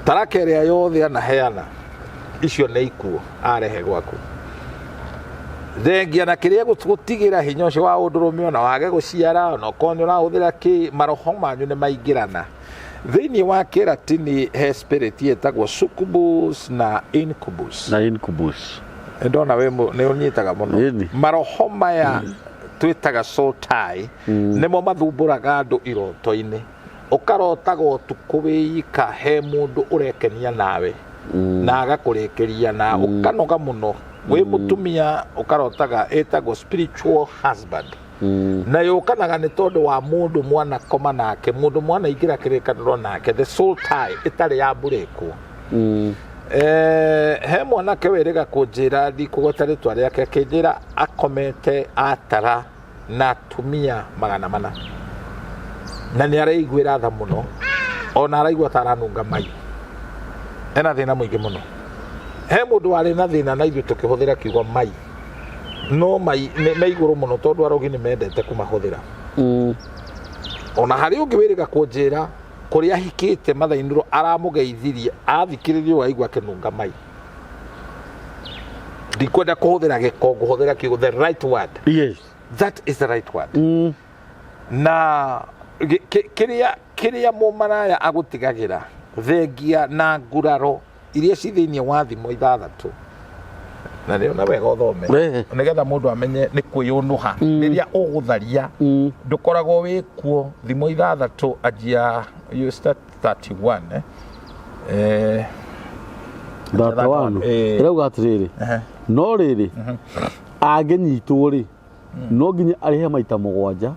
Taraka ĩrĩa yothe anaheana icio nĩ ikuũ arehe gwaku. Thengia na kĩrĩa gũtigĩra hinya ũcio wa ũndũrũme ona wage gũciara ona okorwo nĩ ũrahũthĩra kĩ, maroho manyu nĩ maingĩrana. Thĩinĩ wa kĩratini he spirit ĩtagwo succubus na incubus. Na incubus. Ndona wĩ nĩ ũnyitaga mũno. Ĩni. Maroho maya twĩtaga soul tie nĩmo mathumbũraga andũ iroto-inĩ. Ũkarotaga ũtukũ wĩika he mũndũ ũrekenia nawe na agakũrĩkĩria na ũkanoga mũno. Wĩ mũtumia ũkarotaga ĩtagwo spiritual husband. Na yũkanaga nĩ tondũ wa mũndũ mwanakoma nake, mũndũ mwanaingĩra kĩrĩkanĩro nake, the soul tie ĩtarĩ ya mbũrĩkwo. He mwanake wĩrĩga kũnjĩra, ndikũgweta rĩtwa rĩake, akĩnjĩra akomete atara na atumia 400 na nĩ areiguĩra tha mũno, ona araigua ta aranunga mai. Ena thĩna mũingĩ mũno. He mũndũ warĩ na thĩna na ithuĩ tũkĩhũthĩra kiugo mai, no mai me igũrũ mũno tondũ arogi nĩ mendete kũmahũthĩra. Ona harĩ ũngĩ wĩrĩga kũnjĩra kũrĩa ahikĩte mathainĩrwo aramũgeithirie, athikĩrĩrio aigua akĩnunga mai. Ndikwenda kũhũthĩra gĩko, ngũhũthĩra kiugo the right word. Yes. That is the right word. Na kĩrĩa mũmaraya agũtigagĩra thengia na nguraro iria ci thĩinĩ wa thimo 6, na nĩ ona wega ũthome nĩgetha mũndũ amenye nĩ kwĩyũnũha. Rĩrĩa ũgũtharia ndũkoragwo wĩ kuo. Thimo 6 anjia, you start 31, 31. Ĩrauga atĩrĩrĩ, no rĩrĩ, angĩnyitwo rĩ, no nginya arĩhe maita 7,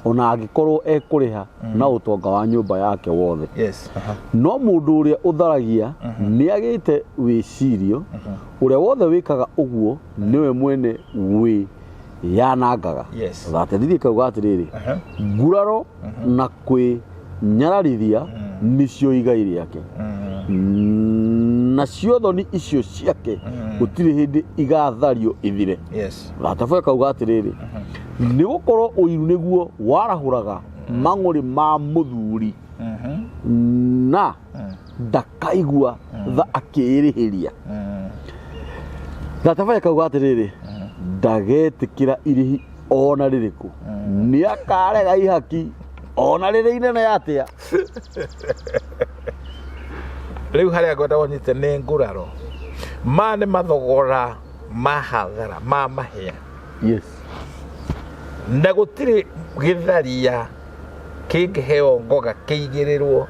ona angĩkorwo ekũrĩha na ũtonga wa nyũmba yake wothe. Yes. No mũndũ ũrĩa ũtharagia nĩ agĩte wĩcirio, ũrĩa wothe wĩkaga ũguo nĩwe mwene wĩyanangaga. Yes. Gatethithie kauga atĩrĩrĩ, nguraro na kwĩnyararithia nĩcio igai rĩake. Nacio thoni icio ciake gũtirĩ hĩndĩ igathario ithire. Gatabo kauga atĩrĩrĩ, nĩ gũkorwo ũiru nĩguo warahũraga mang'ũrĩ ma mũthuri, na ndakaigua tha akĩĩrĩhĩria. Gataba kauga atĩrĩrĩ, ndagetĩkĩra irĩhi ona rĩrĩkũ, nĩ akarega ihaki ona rĩrĩ inene atĩa. Rĩu harĩa ngwenda ũnyite nĩ nguraro. Ma nĩ mathogora ma hathara ma mahĩa. Na gũtirĩ gĩtharia kĩngĩheo ngoga kĩigĩrĩrwo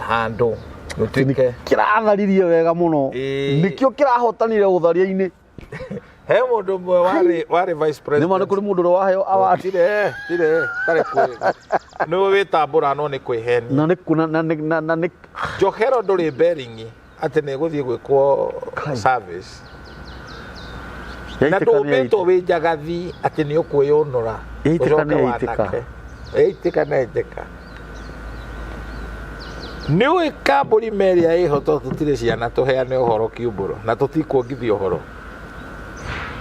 handũ gũtuĩke kĩratharirie wega mũno. Nĩkĩo kĩrahotanire ũtharia-inĩ. He mũndũ ũmwe warĩ vice president. Nĩ ma nĩ kũrĩ mũndũ ũrĩa waheo award. Tirĩ, tirĩ, tarĩ kwĩ. Nĩwe wĩtambũra no nĩ kwĩhenia. Na nĩ na na na na nĩ Njohero ndũrĩ bearing atĩ nĩ gũthiĩ gwĩkwo service. Na ndũmbĩtwo wĩ njagathi atĩ nĩ ũkwĩyũnũra. Yaitĩka nĩ yaitĩka. Yaitĩka nĩ yaitĩka. Nĩ ũĩ kambũri merĩa ĩho to tũtirĩ ciana tũheane ũhoro kiumbũro na tũtikuongithia ũhoro.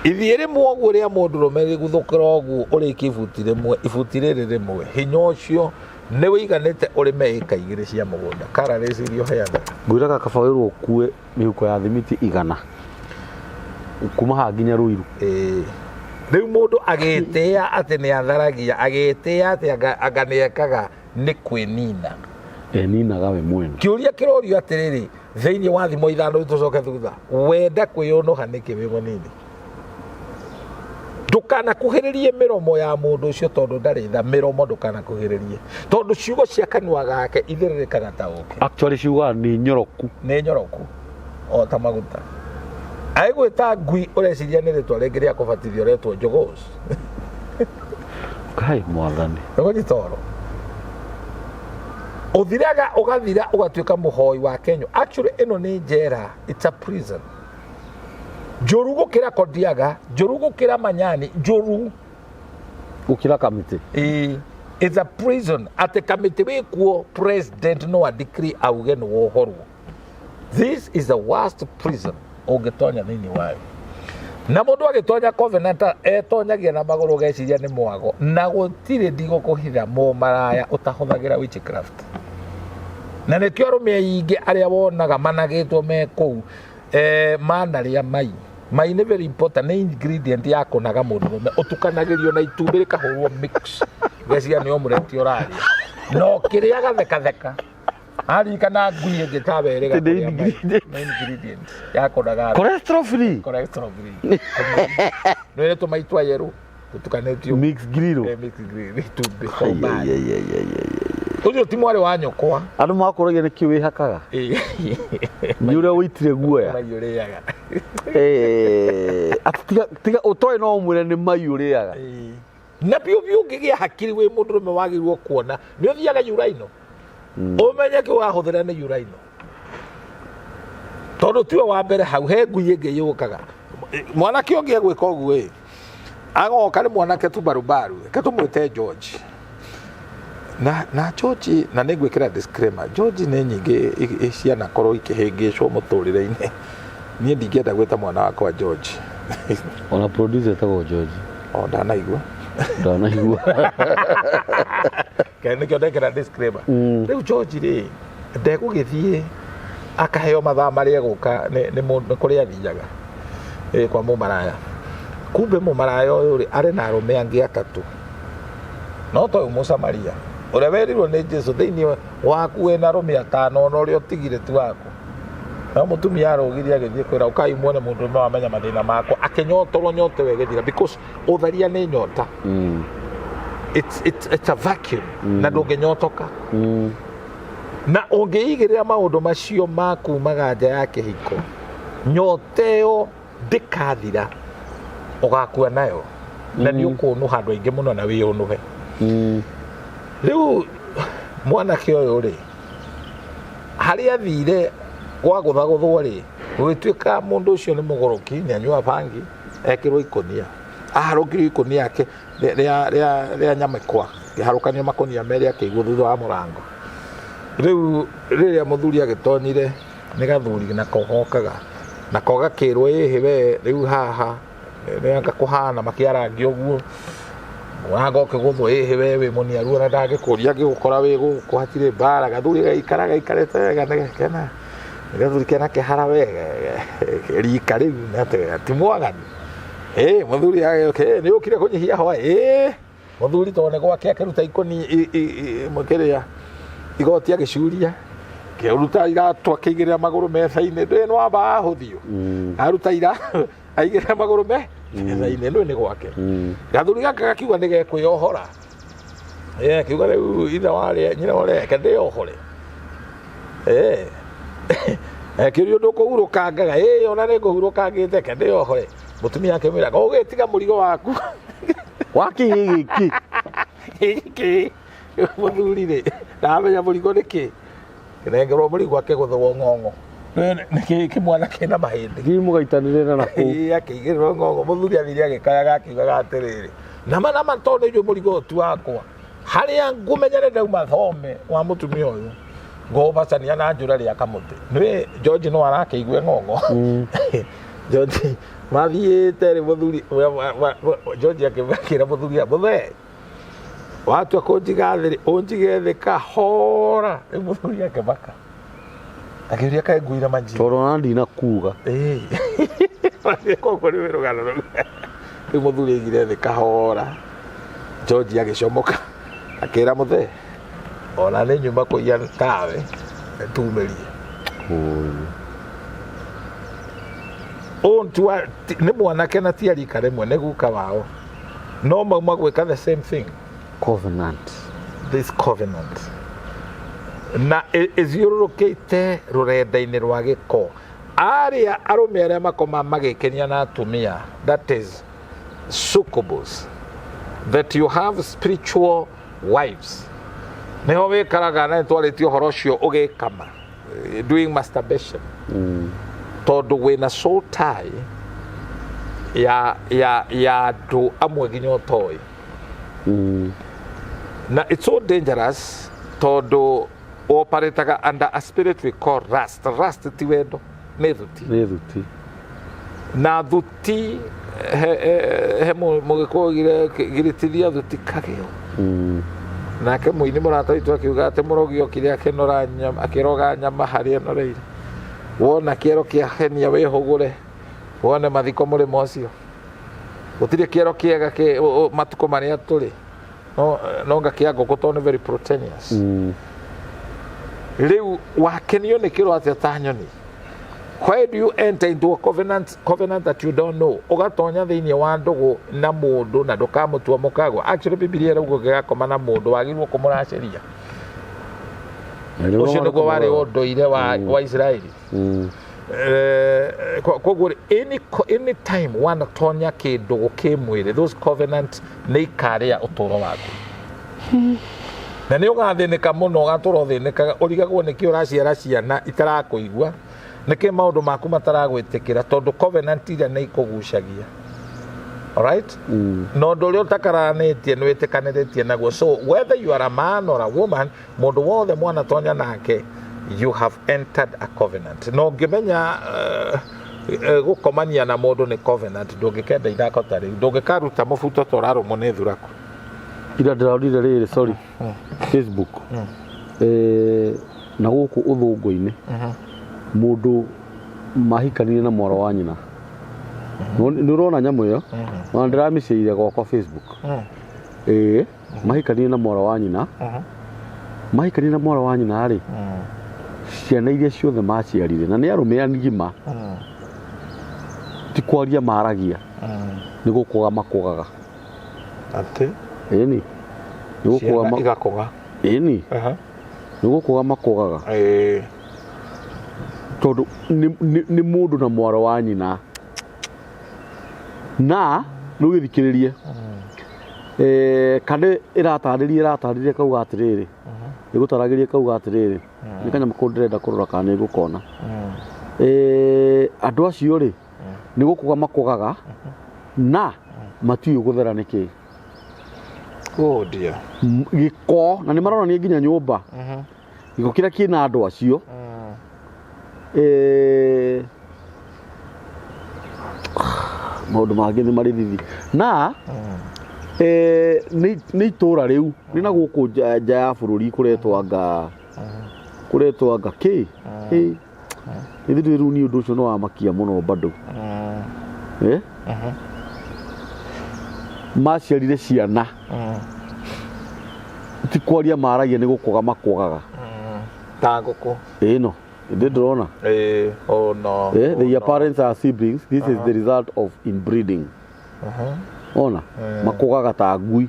Ithiĩ rĩmwe ũguo rĩa mũndũrũme rĩguthũkĩra ũguo ũrĩkie ibuti rĩmwe, ibuti rĩrĩ rĩmwe, hinya ũcio nĩ wĩiganĩte ũrĩme ĩka 2 cia mũgũnda. Calories iria ũheanaga. Ngwĩraga kaba wĩrwo ũkue mĩhuko ya thimiti 100 kuma haha nginya Ruiru. Rĩu mũndũ agĩtĩĩa atĩ nĩ atharagia, agĩtĩĩa atĩ anga nĩ ekaga nĩ kwĩnina. Eninaga we mwene. Kĩũria kĩrorio atĩrĩrĩ, thĩinĩ wa thimo 5 tũcoke thutha, wenda kwĩyũnũha nĩkĩ wĩ mũnini? Ndũkanakuhĩrĩrie mĩromo ya mũndũ ũcio tondũ ndarĩ tha. Mĩromo ndũkanakuhĩrĩrie tondũ ciugo cia kanua gake ithĩrĩrĩkaga ta ũkĩ. Actually ciugaga nĩ nyoroku. Nĩ nyoroku o ta maguta. Agĩgwĩta ngui ũreciria nĩ rĩtwa rĩngĩ rĩa kũbatithio retwo njogos. Kai mwathani. Nĩkũnyita ũhoro. Ũthiraga ũgathira ũgatuĩka mũhoi wa Kenya. Actually ĩno nĩ njera, it's a prison. Njũru gũkĩra Kodiaga, njũru gũkĩra Manyani, njũru gũkĩra Kamĩtĩ. It's a prison. Atĩ Kamĩtĩ wĩkuo president no a decree auge nĩ wohorwo. This is the worst prison ũngĩtonya thĩinĩ wayo. Na mũndũ agĩtonya covenant etonyagia na magũrũ ũgeciria nĩ mwago, na gũtirĩ ndigũkũhitha mũmaraya ũtahũthagĩra witchcraft. Na nĩkĩo arũme aingĩ arĩa wonaga managĩtwo me kũu manarĩa mai. Mai nĩ very important, nĩ ingredient ya kũnaga mũndũrũme, ũtukanagĩrio na itumbĩ rĩkahũrwo mix, ũgeciria nĩ omelette ũrarĩa, na ũkĩrĩa gathekatheka. Aririkana ngui ĩngĩ tawe ĩrĩga Nĩ kũrĩa mai. ingredient. Nĩ ingredient ya kũnaga. Cholesterol free. Cholesterol free. Nĩ ũrĩ tũmai twa yerũ tũtukanĩtio. Mix grill. Mix grill, itumbĩ, so bad. Ũcio ti mwarĩ wa nyũkwa. Andũ makũragia nĩkĩ wĩhakaga? Nĩ ũrĩa ũitire guoya. Mai ũrĩaga. Atĩ tiga ũtoĩ no ũmwĩre nĩ mai ũrĩaga. Na biũ biũ ũngĩgĩa hakiri wĩ mũndũrũme wagĩrĩirwo kuona nĩ ũthiaga uraino. Ũmenye kĩ wahũthĩra nĩ uraino. Tondũ tiwe wa mbere hau, he ngui ĩngĩ yũkaga. Mwanake ũngĩ egwĩka ũguo ĩ, agoka nĩ mwanake tu barubaru, reke tũmwĩte George. Na George, na nĩ ngwĩkĩra disclaimer, George nĩ nyingĩ cianakorwo ikĩhĩngĩcwo mũtũrĩre-inĩ. Niĩ ndingĩenda gwĩta mwana wakwa George. Ona producer etagwo George. O ndanaigua. Ndanaigua. Kaya nĩkĩo ndekĩra disclaimer. Rĩu George rĩ, ndegũgĩthiĩ akaheo mathaa marĩa egũka nĩ kũrĩa athiaga. Kwa mũmaraya. Kumbe mũmaraya ũyũ rĩ, arĩ na arũme angĩ atatũ. No toyũ Mũsamaria ũrĩa werirwo nĩ Jesu thĩinĩ waku wĩna arũme atano ona ũrĩa ũtigire ti waku. No mũtumia arũgire agĩthiĩ kwĩra ũkai muone mũndũ ũmwe wamenya mathĩna makwa, akĩnyotorwo nyote we ĩgĩthira because ũtharia nĩ nyota. It's a vacuum. Na ndũngĩnyotoka. Na ũngĩigĩrĩra maũndũ macio ma kumaga nja ya kĩhiko, nyota ĩyo ndĩkathira, ũgakua nayo. Na nĩ ũkũnũha andũ aingĩ mũno na wĩyũnũhe. Rĩu mwanake ũyũ rĩ, harĩa athire gwagũthagũthwo rĩ, gũgĩtuĩka mũndũ ũcio nĩ mũgũrũki, nĩ anyua bangi, ekĩrwo ikũnia. Aharũkirio ikũnia yake rĩa nyamĩkwa, kĩharũkanio makũnia merĩ akĩigwo thutha wa mũrango. Rĩu rĩrĩa mũthuri agĩtonyire, Nĩ gathuri nako gokaga nako gakĩrwo, ĩhĩ we rĩu haha nĩ kũhana makĩarangia ũguo, wanga ũkĩgũthwo, ĩhĩ we wĩ mũniaru, ona ndangĩkũria angĩgũkora wĩ gũkũ hatirĩ mbara. Gathuri gaikara gaikarĩte wega, nĩ gakena, nĩ gathuri kena kĩhara wega rika rĩu atĩ ti mwaganu. Ĩ mũthuri agĩũka, "Ĩ, nĩ ũkire kũnyihia hwaĩ?" Ĩ mũthuri tondũ nĩ gwake akĩruta ikũni kĩrĩa igoti agĩcuria, kĩruta iratũ akĩigĩrĩra magũrũ metha-inĩ, ndũĩ nĩ wamba ahũthio. Aruta ira aigĩrĩra magũrũ me metha-inĩ, ndũĩ nĩ gwake. Gathuri gaka gakiuga nĩ gekwĩyohora. Ĩ akiuga rĩu ithe warĩa nyina warĩa, reke ndĩyohore. Ĩ akĩũrio, ndũkũhurũkangaga? Ĩ ona nĩ ngũhurũkangĩte, reke ndĩyohore. Mũtumia akĩmwĩra, ũgĩtiga mũrigo waku. Wakĩ gĩkĩ? Gĩkĩ mũthuri rĩ, ndamenya mũrigo nĩ kĩ, kĩnengerwo mũrigo akĩgũthwo ng'ong'o nĩ kĩmwana kĩna mahĩndĩ. Thiĩ mũgaitanĩrĩra na kũu. Ĩĩ, akĩigĩrĩrwo ng'ong'o. Mũthuri athire agĩkayaga akiugaga atĩrĩrĩ, nama nama, tondũ nĩ njũĩ mũrigo ũyũ ti wakwa, harĩa ngũmenya nĩ ndauma thome wa mũtumia ũyũ, ngũbacania na njũra rĩa kamũtĩ. Nĩ George no arakĩigue ng'ong'o. George mathiĩte rĩ, mũthuri George akĩra mũthuri, mũthee, watua kũnjiga thĩ rĩ, ũnjige thĩ kahora. Rĩu mũthuri akĩmaka akĩũria, kaĩ nguire manji? Tondũ ona ndinakuga. Ĩĩ. Koguo nĩ rũgano rũu. Rĩu mũthuri aigire thĩ kahora, George agĩcomoka akĩra mũthee, ona nĩ nyuma kũiya tawe tumĩrie. Ũũ nĩ mwanake na ti arika rĩmwe, nĩ guka wao, no mauma gwĩka the same thing. Covenant. This covenant na ĩthiũrũrũkĩte rũrenda-inĩ rwa gĩko, arĩa arũme arĩa makoma magĩkenia na atumia, that is succubus, that you have spiritual wives, nĩho wĩkaraga na nĩtwarĩtie ũhoro ũcio ũgĩkama, doing masturbation, tondũ wĩna soul tie ya andũ amwe nginya ũtoĩ. Na it's so dangerous tondũ operataga under a spirit we call lust. Lust ti wendo, nĩ thuti. Nĩ thuti. Na thuti he mũgĩkũyũ oigire, giritithia thuti kageo. Nake mũini mũrata witũ akiuga atĩ mũrogi okire akĩnora nyama, akĩroga nyama harĩa enoreire. Wona kĩero kĩa henia wĩhũgũre wone mathiko mũrĩmo ũcio, gũtirĩ kĩero kĩega kĩ matukũ marĩa tũrĩ, no nga kĩa ngũkũ tondũ nĩ very proteinous. Rĩu wakenio nĩ kĩro atĩa ta nyoni? Why do you enter into a covenant that you don't know? Ũgatonya thĩinĩ wa ndũgũ na mũndũ na ndũkamũtua mũkagwa. Actually Bibilia ĩrauga ũngĩgakoma na mũndũ wagĩrĩirwo kũmũracĩria. Ũcio nĩguo warĩ ũndũire wa Isiraeli. Koguo rĩ, any time wanatonya kĩndũ kĩmwĩrĩ, those covenant nĩ ikarĩa ũtũũro waku na nĩ ũgathĩnĩka mũno, ũgatũra ũthĩnĩkaga, ũrigagwo nĩkĩ ũraciara ciana itarakũigua, nĩkĩ maũndũ maku mataragwĩtĩkĩra, tondũ covenant iria nĩ ikũgucagia. Alright? Na ũndũ ũrĩa ũtakaranĩtie nĩ wĩtĩkanĩrĩtie naguo. So whether you are a man or a woman, mũndũ wothe mwanatonya nake, you have entered a covenant. Na ũngĩmenya gũkomania na mũndũ nĩ covenant, ndũngĩkenda ithako ta rĩu, ndũngĩkaruta mũbuto ta ũrarũmwo nĩ thuraku. Ira ndĩronire rĩrĩ, sorry, Facebook. Na gũkũ ũthũngũ-inĩ mũndũ mahikanire na mwarĩ wa nyina. Nĩ ũrona nyamũ ĩyo, ona ndĩramĩciire gwakwa Facebook. Ĩĩ, mahikanire na mwarĩ wa nyina. Mahikanire na mwarĩ wa nyina rĩ, ciana iria ciothe maciarire na nĩ arũme agima, ti kwaria maragia, nĩ gũkũga makũgaga. Atĩ? Ĩni, nĩ gũkũga. Ciana igakũga? Ĩni, nĩ gũkũga makũgaga. Tondũ nĩ mũndũ na mwarĩ wa nyina na rĩu gĩthikĩrĩrie. Kana ĩratarĩria kauga atĩrĩrĩ, ĩgũtaragĩria kauga atĩrĩrĩ, nĩ kanyamũ kau ndĩrenda kũrora kana nĩ ngũkona. Andũ acio rĩ, nĩ gũkũga makũgaga na matiũĩ gũthera nĩ kĩĩ. Oh dear. Gĩko na nĩ maronania nginya nyũmba, gĩko kĩrĩa kĩna andũ acio. Maũndũ mangĩ nĩ marĩ thithi na nĩ itũra rĩu nĩ na gũkũ nja ya bũrũri kũretwo anga kũretwo anga kĩ. Ithuĩ rĩu niĩ ũndũ ũcio nĩ wamakia mũno bado. Maciarire ciana ti kwaria maragia, nĩ gũkũga makũgaga. Ta ngũkũ. Ĩno ĩndĩ ndĩrona. Oh no. Eh, oh their no. parents are siblings. This is the result of inbreeding. Ona makũgaga ta ngui.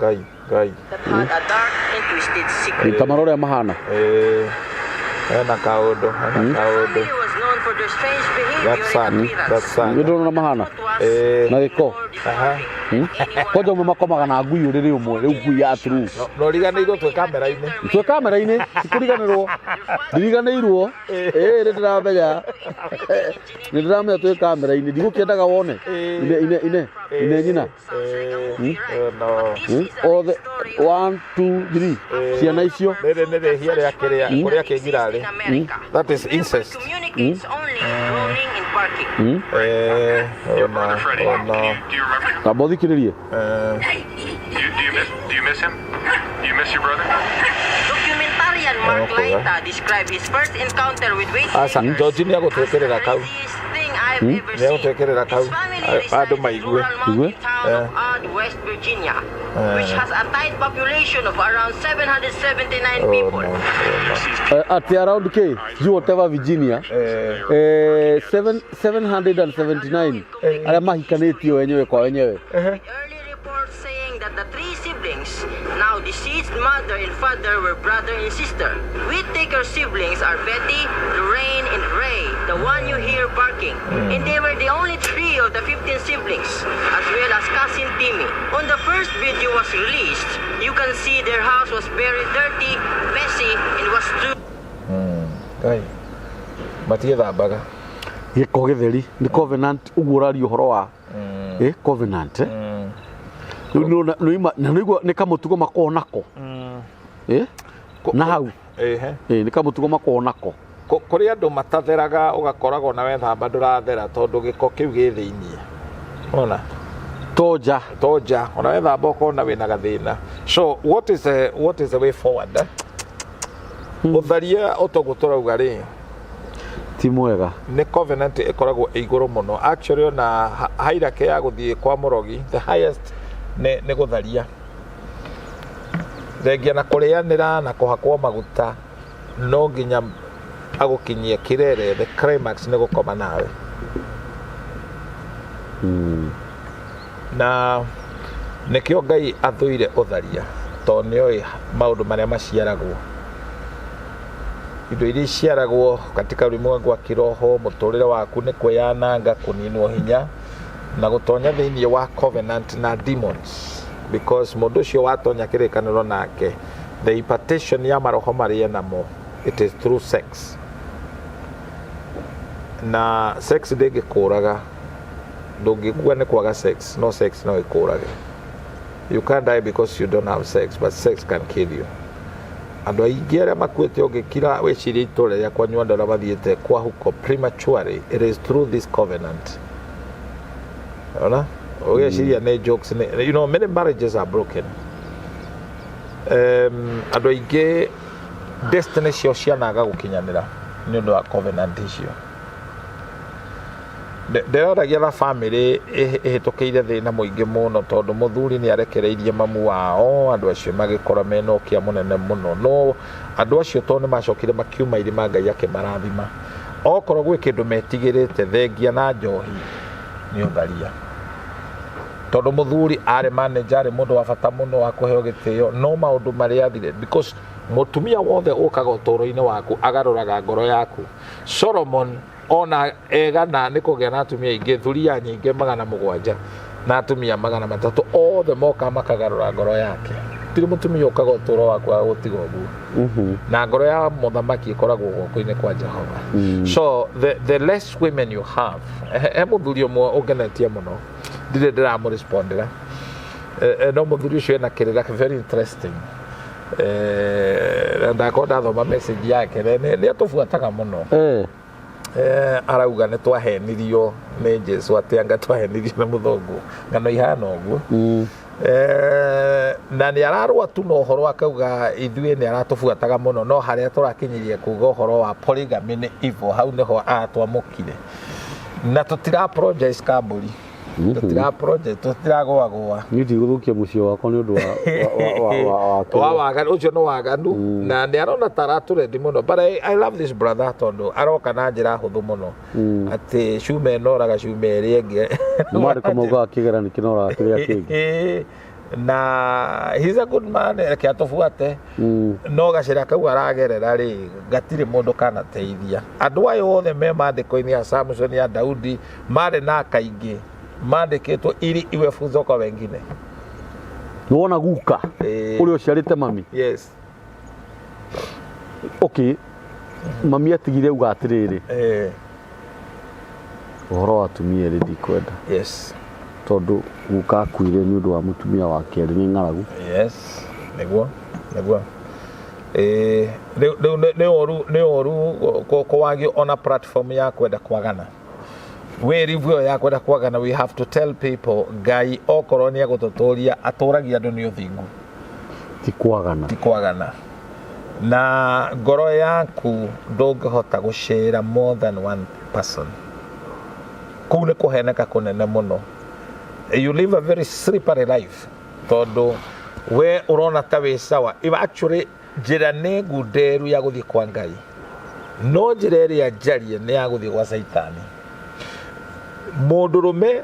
Ngai, Ngai. That had a dark and twisted secret. Ta marora ũrĩa mahana. Hena kaũndũ, hena kaũndũ. Family was known for their strange behavior That's sad. and appearance. That's sad. Nĩ ndĩrona mahana What was na gĩko. more disturbing than anyone. Kwanja ũmwe makomaga na ngui ũrĩrĩ ũmwe, rĩu ngui ya true. No riganĩirwo twĩ kamera-inĩ. Twĩ kamera-inĩ, tikũriganĩrwo, ndiriganĩirwo. Ĩĩ, nĩ ndĩramenya, nĩ ndĩramenya twĩ kamera-inĩ, ndigũkĩendaga wone ine ine ine ine nyina. Sounds like a movie, right? Oh, no. But this is a real Othe story. 1 2 3 ciana icio. Rĩrĩ nĩ rĩhia rĩa kĩrĩa kũrĩa kĩngirarĩ. In America. That is incest. Communicates only groaning and barking. Oh Your no. brother Freddie. Oh Can no. you, do you remember him? Tamba ũthikĩrĩrie. Do you miss him? Do you miss your brother? Documentarian Mark Okay. Laita described his first encounter with Aca, Whittaker's George nĩ agũtwĩkĩrĩra as the kau. craziest thing I've ever Nĩ seen. agũtwĩkĩrĩra kau. His family Andũ resides in maigue. rural mountain Igue? town of Odd, West Virginia, which has a tight population of around 779 Oh, people. no. Oh, no. At around k you whatever Virginia, 779 arĩa mahikanĩtio wenyewe kwa wenyewe. Early reports saying that the three siblings, now deceased mother and father, were brother and sister. Whittaker siblings are Betty, Lorraine, and Ray, the one you hear barking. And they were the only three of the 15 siblings, as well as cousin Timmy. On the first video was released, you can see their house was very dirty, messy, and was too Ngai. Matiĩthambaga. Gĩko gĩtheri nĩ covenant, ũguo ũraria ũhoro wa covenant. Rĩu na nĩũigua nĩ kamũtugo makoragwo nako na hau. Ehe. Nĩ kamũtugo makoragwo nako. Kũrĩ andũ matatheraga, ũgakoragwo na wethamba ndũrathera tondũ gĩko kĩu gĩ thĩiniĩ ona tonja. Tonja ona wethamba ũkona wĩna gathĩna. So what is the way forward, eh? Ũtharia ũtoguo tũrauga rĩ, ti mwega. Nĩ covenant ĩkoragwo ĩ igũrũ mũno actually, ona hierarchy ya gũthiĩ kwa mũrogi, the highest nĩ gũtharia, thengia na kũrĩanĩra na kũhakwo maguta, no nginya agũkinyie kĩrere, the climax nĩ gũkoma nawe. Na nĩkĩo Ngai athũire ũtharia, tondũ nĩoĩ maũndũ marĩa maciaragwo, indo iria iciaragwo katika ulimwengu wa kiroho. Mũtũrĩre waku nĩ kwĩyananga, kũninwo hinya na gũtonya thĩinĩ wa covenant na demons, because mũndũ ũcio watonya kĩrĩkanĩro nake, the impartation ya maroho marĩa namo, it is through sex, na sex ndĩngĩkũraga. Ndũngĩkua nĩ kwaga sex, no sex no ĩkũrage. You can't die because you don't have sex, but sex can kill you. Andũ aingĩ arĩa makuĩte, ũngĩkira wĩcirie itũra rĩa kwanyu, andũ arĩa mathiĩte kwa huko prematurely, it is through this covenant. Ona ũgeciria nĩ jokes, nĩ many marriages are broken. Andũ aingĩ destiny ciao cianaga gũkinyanĩra nĩ ũndũ wa covenant icio. Ndĩraragia na family ĩhĩtũkĩire thĩna mũingĩ mũno, tondũ mũthuri nĩ arekereirie mamu wao, andũ acio magĩkora mena ũkĩa mũnene mũno, no andũ acio tondũ nĩ macokire makiuma irima, Ngai akĩmarathima. Okorwo gwĩ kĩndũ metigĩrĩte thengia na njohi nĩ ũtharia, tondũ mũthuri arĩ manager, arĩ mũndũ wa bata mũno wa kũheo gĩtĩo, no maũndũ marĩa athire, because mũtumia wothe ũkaga ũtũũro-inĩ waku agarũraga ngoro yaku. Solomon ona egana nĩ kũgĩa na atumia aingĩ, thuria nyingĩ 700 na atumia 300, othe moka makagarũra ngoro yake. Tirĩ mũtumia ũkaga ũtũũro waku agũtiga ũguo, na ngoro ya mũthamaki ĩkoragwo guoko-inĩ kwa Jehova. So the less women you have, he mũthuri ũmwe ũngenetie mũno, ndirĩ ndĩramũrespondera, no mũthuri ũcio ena kĩrĩra very interesting. Ndakorwo ndathoma message yake, nĩ atũbuataga mũno. Arauga nĩ twahenirio nĩ Jesu, atĩ anga twahenirio nĩ mũthũngũ, ng'ano ihana ũguo. Na nĩ ararũa tu na ũhoro, akauga ithuĩ nĩ aratũbuataga mũno, no harĩa tũrakinyirie kuga ũhoro wa polygamy nĩ evil, hau nĩho atwamũkire, na tũtira apologize kambũri, tũtira apologize, tũtiragũagũa. Niĩ ndigũthũkia mũciĩ wakwa nĩ ũndũ wa wa kĩrĩa. Waganu ũcio nĩ waganu, na nĩ arona ta aratũrendi mũno, but I love this brother tondũ aroka na njĩra hũthũ mũno atĩ cuma ĩnoraga cuma ĩrĩa ĩngĩ. Nĩ mandĩko maugaga kĩgera nĩ kĩnoraga kĩrĩa kĩngĩ. Na he's a good man, reke atũbuate. No gacĩra kau aragerera rĩ, gatirĩ mũndũ kanateithia. Andũ aya othe me mandĩko-inĩ ya Samson, ya Daudi, marĩ na kaingĩ mandĩkĩtwo ili iwe funzo kwa wengine. Nĩ wona guka ũrĩa ũciarĩte mami? Yes. Okay, mami atigire auga atĩrĩrĩ, ũhoro wa atumia erĩ ndikwenda, tondũ guka akuire nĩ ũndũ wa mũtumia wa kerĩ nĩ ng'aragu. Yes, nĩguo. Rĩu nĩ ũru kũwagio ona platform ya kwenda kwagana, wĩrivu ĩyo ya kwenda kwagana. We have to tell people Ngai okorwo nĩ egũtũtũria, atũragia andũ nĩ ũthingu. Ti kwagana. Ti kwagana, na ngoro yaku ndũngĩhota gũcĩra more than one person. Kũu nĩ kũheneka kũnene mũno. You live a very slippery life tondũ we ũrona ta wĩ sawa. If actually njĩra nĩ ngunderu ya gũthiĩ kwa Ngai, no njĩra ĩrĩa njarie nĩ ya gũthiĩ gwa Caitani. Mũndũrũme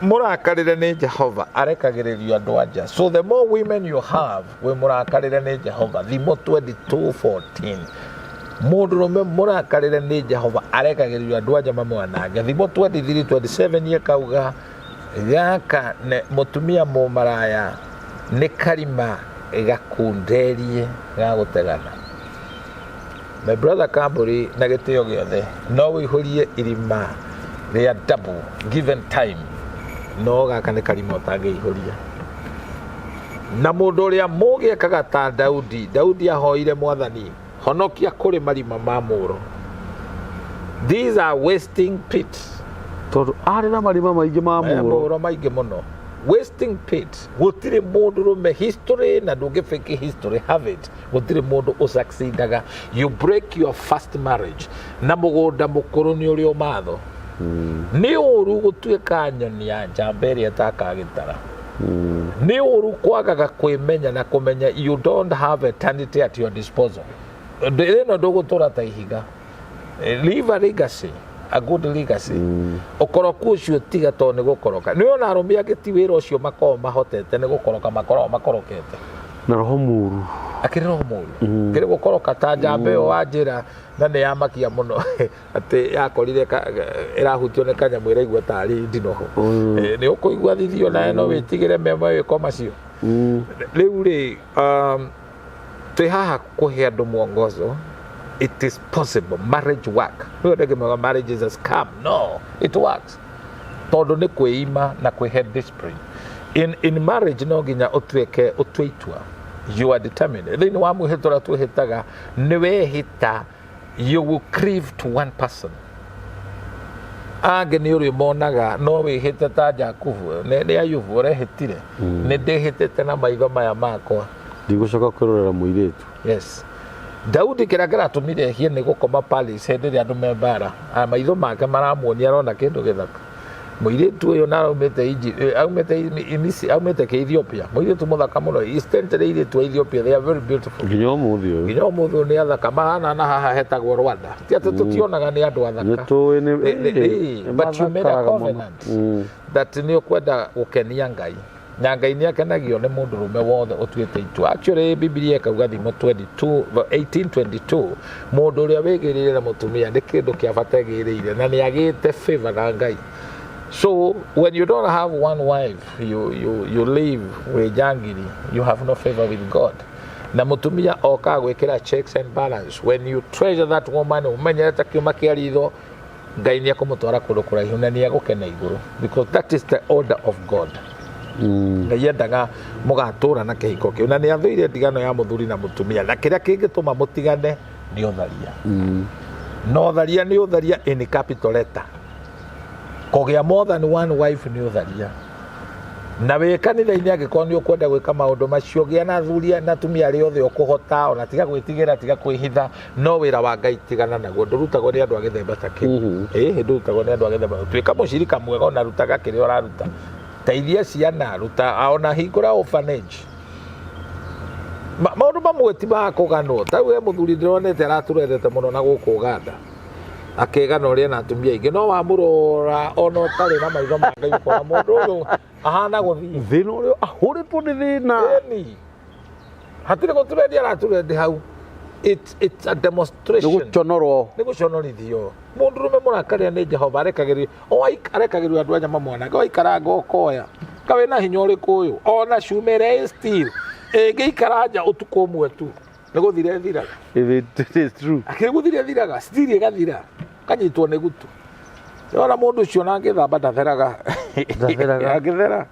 mũrakarĩre nĩ Jehova arekagĩrĩrio andũ anja. So the more women you have, wĩ mũrakarĩre nĩ Jehova. Thimo 22:14, mũndũrũme mũrakarĩre nĩ Jehova arekagĩrĩrio andũ anja mamwanange. Thimo 23:27 ĩkauga gaka nĩ mũtumia mũmaraya nĩ karima gakunderie ga gũtegana. My brother Kamburi, na gĩtĩo gĩothe, no wĩihũrie irima rĩa double given time, no gaka nĩ karima ũtangĩihũria. Na mũndũ ũrĩa mũgĩ ekaga ta Daudi. Daudi ahoire, "Mwathani, honokia kũrĩ marima ma mũro." These are wasting pit. Tondũ arĩ na marima maingĩ ma maya mũro. Mũro maingĩ mũno, wasting pit. Gũtirĩ mũndũrũme history, na ndũngĩfake history, have it, gũtirĩ mũndũ ũsucceedaga. You break your first marriage na mũgũnda mũkũrũ nĩ ũrĩ ũmatho. Nĩ ũru gũtuĩka nyoni ya njamba ĩrĩa ĩtakaga gĩtara. Nĩ ũru kwagaga kwĩmenya na kũmenya you don't have eternity at your disposal. Ĩno ndũgũtũra ta ihiga. Leave a legacy, a good legacy. Ũkoroku ũcio tiga, tondũ nĩ gũkoroka. Nĩ ona arũme angĩ ti wĩra ũcio makoragwo mahotete, nĩ gũkoroka makoragwo makorokete. Na roho mũru. Akĩrĩ roho mũru, kĩrĩ gũkoroka ta njamba ĩyo wa njĩra, na nĩ yamakia mũno atĩ yakorire ĩrahutio nĩ kanyamũ ĩraigua tarĩ ndinoho. Nĩ ũkũigua thithio nawe no wĩtigĩre mewĩko macio. Rĩu rĩ, twĩ haha kũhe andũ mwongozo. It is possible marriage work. Rĩu andũ aingĩ mauga marriage is a scam. No, it works tondũ nĩ kwĩima na kwĩhe discipline in marriage. No nginya ũtuĩke ũtue itua, you are determined. Thĩinĩ wa mwĩhĩtwa ũrĩa twĩhĩtaga, nĩ wehĩta you will cleave to one person. Angĩ nĩ ũrĩ monaga no wĩhĩte ta Jakubu, nĩ Ayubu ũrehĩtire, "Nĩ ndĩhĩtĩte na maitho maya makwa." Ndigũcoka kwĩrorera mũirĩtu. Yes. Daudi kĩrĩa kĩratũmire ehie nĩ gũkoma palace hĩndĩ ĩrĩa andũ me mbara. Maitho make maramuonia arona kĩndũ gĩthaka, mũirĩtu ũyũ na aumĩte aumĩte aumĩte kĩ Ethiopia, mũirĩtu mũthaka mũno. Instantly airĩtu a Ethiopia, they are very beautiful. Nginya ũmũthĩ ũyũ. Nginya ũmũthĩ ũyũ nĩ athaka mahana, na haha hetagwo Rwanda. Ti atĩ tũtionaga nĩ andũ athaka. Nĩ tũĩ nĩ Nĩ- but you made a mathakaraga mũno. covenant that nĩ ũkwenda gũkenia Ngai, na Ngai nĩ akenagio nĩ mũndũrũme wothe ũtuĩte itua. Actually Bibilia ĩkauga, Thimo 22 18:22, mũndũ ũrĩa wĩgĩrĩire na mũtumia nĩ kĩndũ kĩa bata egĩrĩire na nĩ agĩte favor na Ngai. So when you don't have one wife, you live wĩ njangiri, you have no favor with God. Na mũtumia okaga gwĩkĩra checks and balance. When you treasure that woman, ũmenyerete kiuma kĩa ritho, Ngai nĩ ekũmũtwara kũndũ kũraihu na nĩ egũkena igũrũ, because that is the order of God. Ngai endaga mũgatũra na kĩhiko kĩu, na nĩ athũire ndigano ya mũthuri na mũtumia, na kĩrĩa kĩngĩtũma mũtigane nĩ ũtharia. Na ũtharia nĩ ũtharia in capital letter. Kũgĩa more than one wife nĩ ũtharia. Na wĩ kanitha-inĩ angĩkorwo nĩ ũkwenda gwĩka maũndũ macio, gĩa na athuri na atumia arĩa othe ũkũhota, ona tiga gwĩtigĩra, tiga kwĩhitha, no wĩra wa Ngai tigana naguo, ndũrutagwo nĩ andũ a gĩthemba ta kĩu. Ĩĩ, ndũrutagwo nĩ andũ a gĩthemba. Tuĩka mũcirika mwega ona rutaga kĩrĩa ũraruta. Teithia ciana, ruta, ona hingũra orphanage. Maũndũ mamwe ti ma kũganwo. Ta rĩu he mũthuri ndĩronete aratũrendete mũno na gũkũ Ũganda. Akĩgana ũrĩa na atumia aingĩ, no wamũrora ona ũtarĩ na maitho ma Ngai ũkona mũndũ ũyũ ahana gũthiĩ. Thĩna ũrĩa ahũrĩtwo nĩ thĩna. Ĩni. Hatirĩ gũturendia araturendi hau. It's a Nĩ demonstration. gũconorwo. Nĩ gũconorithio. Mũndũrũme mũrakaria nĩ Jehova arekagĩrio arekagĩrio andũ a nyama mwanake waikaranga ũkoya. Ka wĩna hinya ũrĩkũ ũyũ? Ona cuma ĩrĩa ĩ steel ĩngĩikara nja ũtukũ ũmwe tu nĩ gũthira ĩthiraga. If it is true. Akĩrĩ gũthira ĩthiraga, steel ĩgathira, ũkanyitwo nĩ gutu. Ona mũndũ ũcio ona angĩthamba ndatheraga. Ndatheraga. Angĩthera.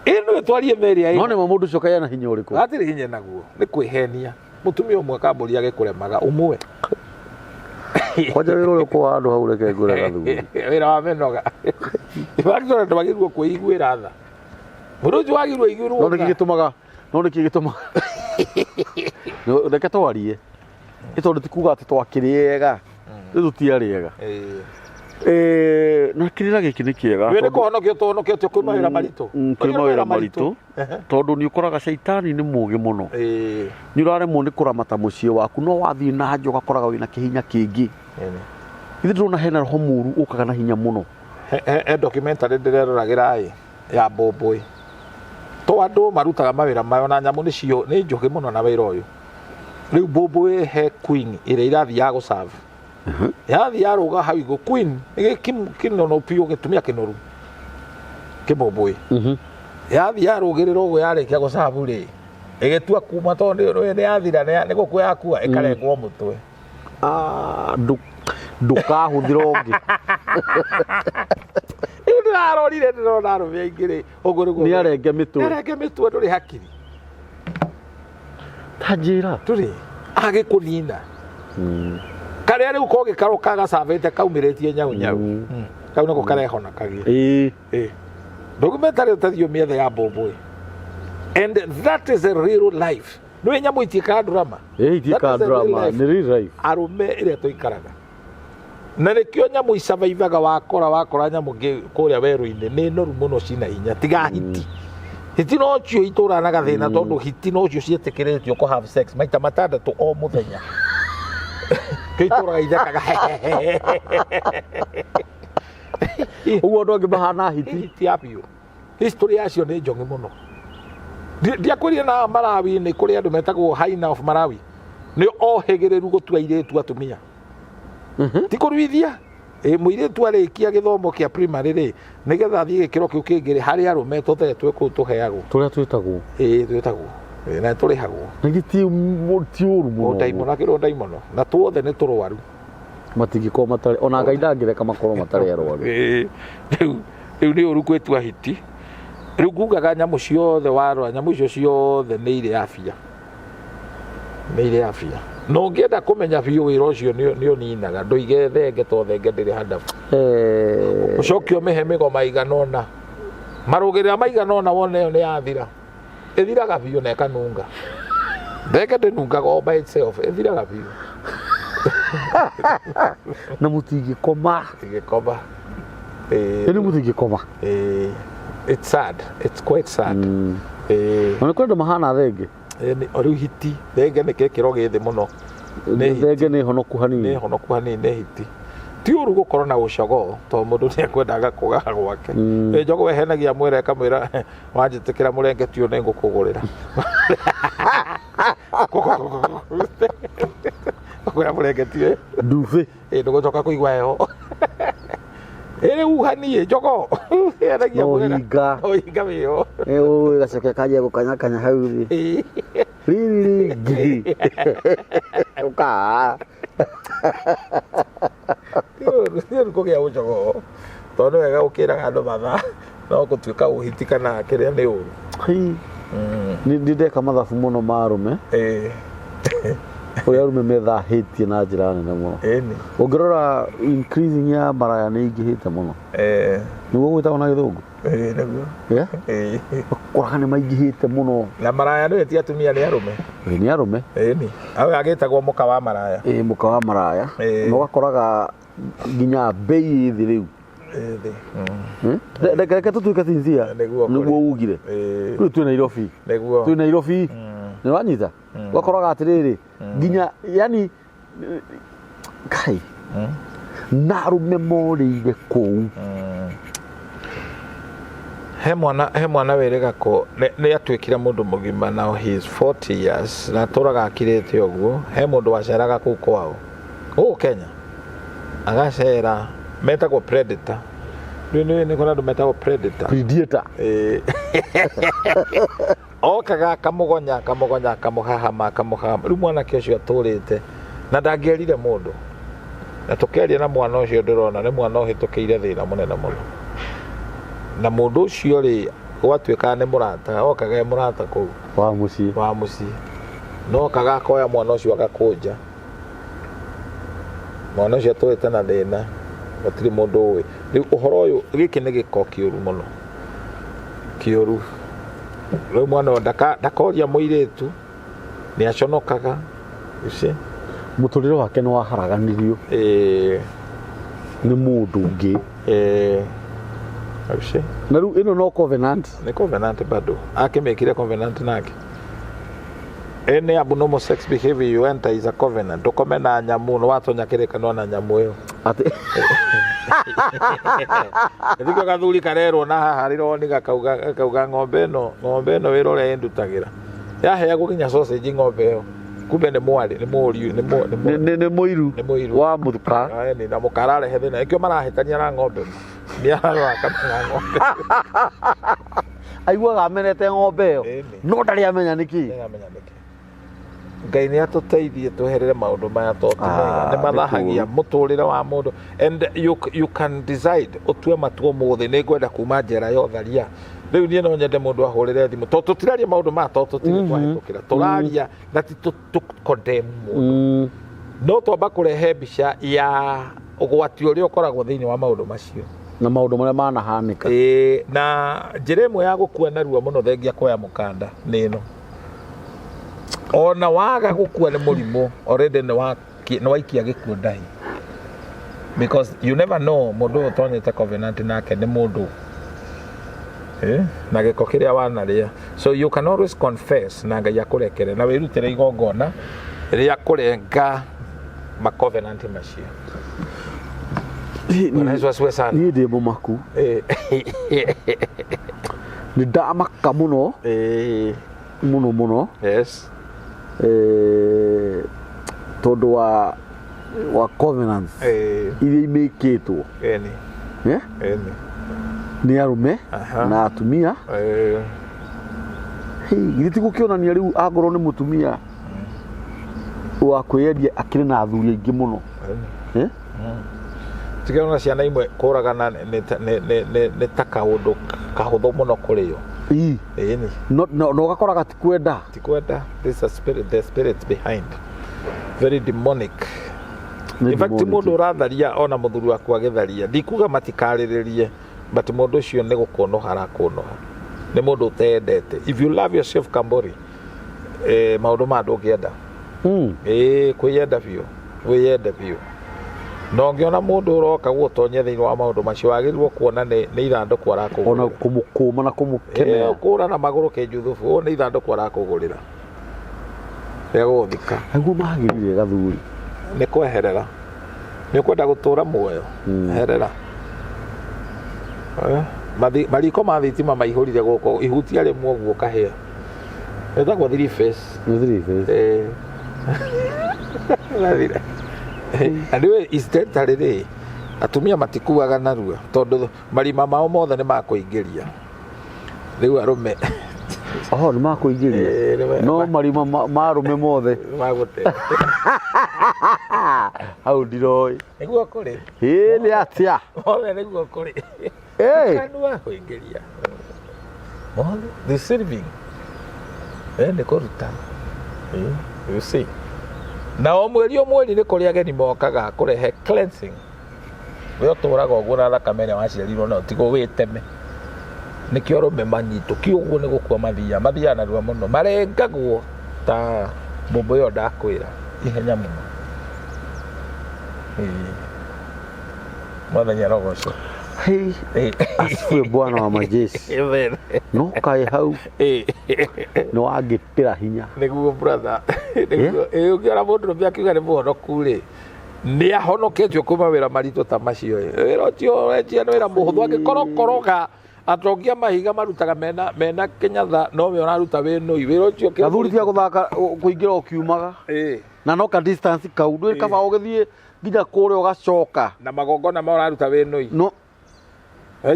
Ĩno ĩtwarie mĩrĩa No nĩ ma mũndũ ũcio kaĩ ena hinya ũrĩkũ? Hatirĩ hinya naguo, nĩ kwĩhenia. Mũtumia ũmwe kambũri agĩkũremaga ũmwe. Kwanja wĩra ũrĩa ũkũwa handũ hau reke ngũre gathuri. Wĩra wa mĩnoga. In fact, ona ndwagĩrĩirwo kwĩiguĩra tha. Mũndũ ũcio wagĩrĩirwo aiguĩrwo No nĩkĩ tha. gĩtũmaga no nĩkĩ gĩtũmaga reke twarie nĩ tondũ ti kuga atĩ twakĩrĩega rĩu tũtiarĩega. Na kĩrĩra gĩkĩ nĩ kĩega Wĩ nĩ tondũ- kũhonokio tũhonoketio kwĩ mawĩra maritũ. Kwĩ mawĩra maritũ tondũ nĩ ũkoraga caitani nĩ mũgĩ mũno. Nĩ ũraremwo nĩ kũramata mũciĩ waku no wathiĩ na nja ũgakoraga wĩna kĩhinya kĩngĩ. Ithuĩ ndĩrona hena roho mũru ũkaga na hinya mũno. He documentary ndĩreroragĩra ĩ ya mbũmbũĩ. To andũ marutaga mawĩra mayo na nyamũ nĩcio nĩ njũgĩ mũno na wĩra ũyũ. Rĩu mbũmbũĩ he queen ĩrĩa irathiĩ ya gũserve. Yathiĩ yarũga hau igũ queen nĩ kĩnono biũ gĩtumia kĩnoru kĩmbũmbũĩ. Yathiĩ yarũgĩrĩra ũguo yarĩkia gũserve rĩ ĩgĩtua kuma tondũ nĩ yathira nĩ gũkua yakua ĩkarengwo mũtwe. Ndũkahũthĩra ũngĩ. Rĩu ndĩrarorire ndĩrona arũme aingĩ rĩ ũguo nĩguo Nĩ arenge mĩtwe. Nĩ arenge mĩtwe ndũrĩ hakiri. Ta njĩra. Ndũrĩ agĩkũnina. Karĩa rĩu kogĩkarwo kagacabĩte kaumĩrĩtie nyau nyau. Kau nĩko karehonokagia. Ĩĩ. Documentary ũtathiĩ ũmĩethe ya mbũmbũĩ. And that is a real life. Nĩ nyamũ itiĩkaga drama. Ĩĩ itiĩkaga That is a real drama, life. nĩ real life. Arũme ĩrĩa tũikaraga. Na nĩkĩo nyamũ icabaibaga wakora wakora nyamũ kũrĩa werũ-inĩ nĩ noru mũno cina hinya tiga hiti. Hiti no cio itũraga na gathĩna tondũ hiti no cio ciĩtĩkĩrĩtio kũ have sex maita matandatũ o mũthenya. Kĩo itũraga ithekaga. Ũguo andũ angĩ mahana hiti. Hiti ya biũ. History yacio nĩ njong'i mũno. Ndiakwĩrire na Malawi nĩ kũrĩ andũ metagwo Hyena of Malawi. Nĩ ohĩgĩrĩru gũtua airĩtu atumia. Ti kũruithia. Mũirĩtu arĩkia gĩthomo kĩa primary rĩ, nĩgetha athiĩ gĩkĩro kĩu kĩngĩ rĩ, harĩ arũme tũthetwe kũu tũheagwo. Tũrĩa twĩtagwo. Ĩĩ twĩtagwo. Ĩĩ, na tũrĩhagwo. Na githĩ ti ũru mũno. Ndaimono akĩrwo ndaimono. Na tuothe nĩ tũrwaru. Matingĩkorwo matarĩ, ona Ngai ndangĩreka makorwo matarĩ arwaru. Ĩĩ, rĩu nĩ ũru gwĩtua hiti. Rĩu ngugaga nyamũ ciothe warora, nyamũ icio ciothe nĩ irĩ afya. Nĩ irĩ afya. Na ũngĩenda kũmenya biũ wĩra ũcio nĩ ũninaga, ndũige thenge to thenge ndĩrĩ handabu. Ũcoke ũmĩhe mĩgoma igana ũna. Marũgĩrĩra maigana ũna wone ĩyo nĩ yathira. Ĩthiraga biũ na ĩkanunga. Thenge ndĩnungaga all by itself, ĩthiraga biũ. Na mũtingĩkoma. Mũtingĩkoma. Ĩĩ mũtingĩkoma. It's sad. It's quite sad. Na nĩ kũrĩ andũ mahana thenge. Rĩu hiti, thenge nĩ gĩkĩro gĩ thĩ mũno. Thenge nĩ honoku hanini. Nĩ honoku hanini nĩ hiti. Ti ũru gũkorwo na ũcogoo tondũ mũndũ nĩ ekwendaga kũgaga gwake. Njogoo ĩhenagia mwĩra ĩkamwĩra wanjĩtĩkĩra mũrengeti ũyũ nĩ ngũkũgũrĩra. Ngũkũgũrĩra mũrengeti ũyũ. Ndubi. Ndũgũcoka kũigua heho. Rĩu haniĩ njogoo. Ĩhenagia No mwĩra. hinga. No hinga wĩho. Ĩgacoka ĩkanjia gũkanyakanya hau thĩ. Riri rĩngĩ. Ũka. Ti ũru kũgĩa ũcogoo. Tondũ nĩ wega gũkĩraga andũ mathaa. No gũtuĩka ũhiti kana kĩrĩa nĩ ũru. Nĩ ndeka mathabu mũno ma arũme. Ũrĩa arũme methahĩtie na njĩra nene mũno. Ĩni. Ũngĩrora increasing ya maraya nĩ ingĩhĩte mũno. Nĩguo gwĩtagwo na gĩthũngũ. Ĩĩ, nĩguo. Yeah? Ĩĩ. Ũkoraga nĩ maingĩhĩte mũno. Na maraya nĩ ti atumia nĩ arũme. Ĩĩ, nĩ arũme. Ĩni. Awe agĩtagwo mũka wa maraya. Ĩĩ, mũka wa maraya. Ĩĩ. Na ũgakoraga nginya mbei ĩ thĩ rĩu. Ĩĩ, thĩ. Eh? Reke reke tũtuĩke sincere. Nĩguo kũrĩ. Nĩguo ugire. Ĩĩ. Rĩu twĩ Nairobi. Nĩguo. Twĩ Nairobi. Nĩ wanyita? Ũgakoraga atĩrĩrĩ nginya yani kai na arũme morĩire kũu. He mwana wĩrĩga kũ nĩ atuĩkire mũndũ mũgima, now he is 40 years na atũraga akirĩte ũguo. He mũndũ waceraga kũu kwao gũkũ Kenya, agacera, metagwo predator. Rĩu nĩ kũrĩ andũ metagwo predator. Predator. Ĩĩ. Okaga akamũgonya, akamũgonya, akamũhahama, akamũhahama. Rĩu mwanake ũcio atũrĩte na ndangĩerire mũndũ, na tũkĩaria na mwana ũcio, ndĩrona nĩ mwana ũhĩtũkĩire thĩna mũnene mũno. Na mũndũ ũcio rĩ, gwatuĩkaga nĩ mũrata, okaga e mũrata kũu wa mũciĩ. Wa mũciĩ. No okaga akoya mwana ũcio agakũnja. Mwana ũcio atũrĩte na thĩna, gũtirĩ mũndũ ũĩ rĩu ũhoro ũyũ. Gĩkĩ nĩ gĩko kĩũru mũno, kĩũru. Rĩu mwana ũyũ ndakoria mũirĩtu, nĩ aconokaga, you see? Mũtũrĩre wake nĩ waharaganirio Ĩĩ, nĩ mũndũ ũngĩ. Ĩĩ, you see? Na rĩu ĩno no covenant. Nĩ covenant bado akĩmĩkire covenant nake. Any abnormal sex behavior you enter is a covenant. Ndũkome na nyamũ, nĩ watonya kĩrĩkanĩro na nyamũ ĩyo. Atĩ Nĩthikio gathuri karerwo na haha rĩroni gakauga ng'ombe ĩno wĩra ũrĩa ĩndutagĩra, yaheagwo nginya sausage ng'ombe ĩyo, kumbe nĩ mwarĩ, nĩ mũriũ, nĩ nĩ mũiru. Nĩ mũiru. Wa mũthka. Ĩni, na mũkararehe thĩna, nĩkĩo marahĩtania na ng'ombe, mĩarara na ng'ombe. Aiguaga amenete ng'ombe ĩyo. Ĩni. No ndarĩ amenya nĩkĩ. Nĩaramenya nĩkĩ. Ngai nĩ atũteithie tweherere maũndũ maya to ti mega. Ah, Nĩ mathahagia nĩ mũtũrĩre wa mũndũ, and you can decide, ũtue matua ũmũthĩ, nĩ ngwenda kuma njera ya ũtharia. Rĩu niĩ no nyende mũndũ ahũrĩre thimũ, tondũ tũtiraria maũndũ maya tondũ tũtirĩ twahĩtũkĩra, tũraria na ti tũ condemn mũndũ, no twamba kũrehe mbica ya ũgwati ũrĩa ũkoragwo thĩinĩ wa maũndũ macio na maũndũ marĩa manahanĩka. Ĩĩ, na njĩra ĩmwe ya gũkua narua mũno thengia kuoya mũkanda nĩ ĩno. Ona waga gũkua nĩ mũrimũ, already nĩ waikia gĩkuũ ndahi, because you never know mũndũ ũyũ ũtonyete covenant nake nĩ mũndũ na gĩko kĩrĩa wanarĩa. So you can always confess na Ngai akũrekere na wĩrutĩre igongona rĩa kũrenga macovenant macio. Bwana Yesu asifiwe sana. Niĩ ndĩ mũmaku. Nĩ ndamaka mũno mũno mũno. Tondũ wa covenants iria imĩkĩtwo eh? Eni. Nĩ arũme na atumia. Hey, githĩ ti gũkĩonania rĩu angorwo nĩ mũtumia wa kwĩyendia akĩrĩ na athuri aingĩ mũno, eh? Tiga ona ciana imwe kũragana nĩ ta kaũndũ kahũthũ mũno kũrĩ o. Ii. Ĩni. No ũgakoraga ti kwenda. Ti kwenda. This is a spirit, the spirit behind, very demonic. Nĩ In fact, demonic. mũndũ ũratharia ona mũthuri waku agĩtharia, ndikuga matikarĩrĩrie, but mũndũ ũcio nĩ gũkũnũha arakũnũha, nĩ mũndũ ũteyendete. If you love yourself, Kambori, maũndũ ma ndũngĩenda. Ĩĩ, kwĩyenda biũ, wĩyende biũ. Na ũngĩona mũndũ ũroka gũgũtonyia thĩinĩ wa maũndũ macio, wagĩrĩirwo kuona nĩ ithandũkũ Ona arakũgũrĩra. Kũmũkũma na kũmũkemera. Kũra na magũrũ kĩnjuthubu, ũyũ nĩ ithandũkũ arakũgũrĩra rĩa gũgũthika. Nĩguo magĩrire gathuri. Nĩ kweherera, nĩ ũkwenda gũtũra muoyo, herera. Mariko ma thitima maihũrire gũkũ, ihutia rĩmwe ũguo kahĩa, ĩtagwo three phase. Nĩ three phase. Rathire. Na nĩũĩ incidentally rĩ, atumia matikuaga narua tondũ marima mao mothe nĩ makũingĩria. Rĩu arũme Oho, nĩ makũingĩria. Eh, No marima ma arũme mothe magũte. Hau ndiroĩ. Nĩguo kũrĩ. Ĩ nĩ atĩa? Mothe nĩguo kũrĩ. Ĩ. Kanua kũingĩria mothe, receiving, nĩ kũruta. You see. Na o mweri o mweri nĩ kũrĩ ageni mokaga kũrehe cleansing. We ũtũraga ũguo na thakame ĩrĩa waciarirwo nayo tigo wĩteme. Nĩkĩo arũme manyitwo ki ũguo nĩ gũkua mathiaga mathiaga narua mũno marengagwo ta mbũmbũ ĩyo ndakwĩra ihenya mũno. Ĩĩ. Mwathani arogocwo. Hey, asifiwe Bwana wa majeshi. Amen. No kaĩ hau Ĩĩ. nĩ wangĩtĩra hinya. Nĩguo brother. Nĩguo. Ĩĩ ũngĩona mũndũ rũme akiuga nĩ mũhonoku rĩ nĩ ahonoketio kuma wĩra maritũ ta macio ĩ. Wĩra ũcio wenjia nĩ wĩra mũhũthũ angĩkorwo koroga atongia mahiga marutaga mena mena kĩnyatha no we ũraruta wĩ nũi wĩra ũcio kĩ- Athuri tiga gũthaka kũingĩra ũkiumaga. Ĩĩ. Na no ka distance kau ndwĩ kaba ũgĩthiĩ nginya kũrĩa ũgacoka. Na magongona ma ũraruta wĩ nũi. No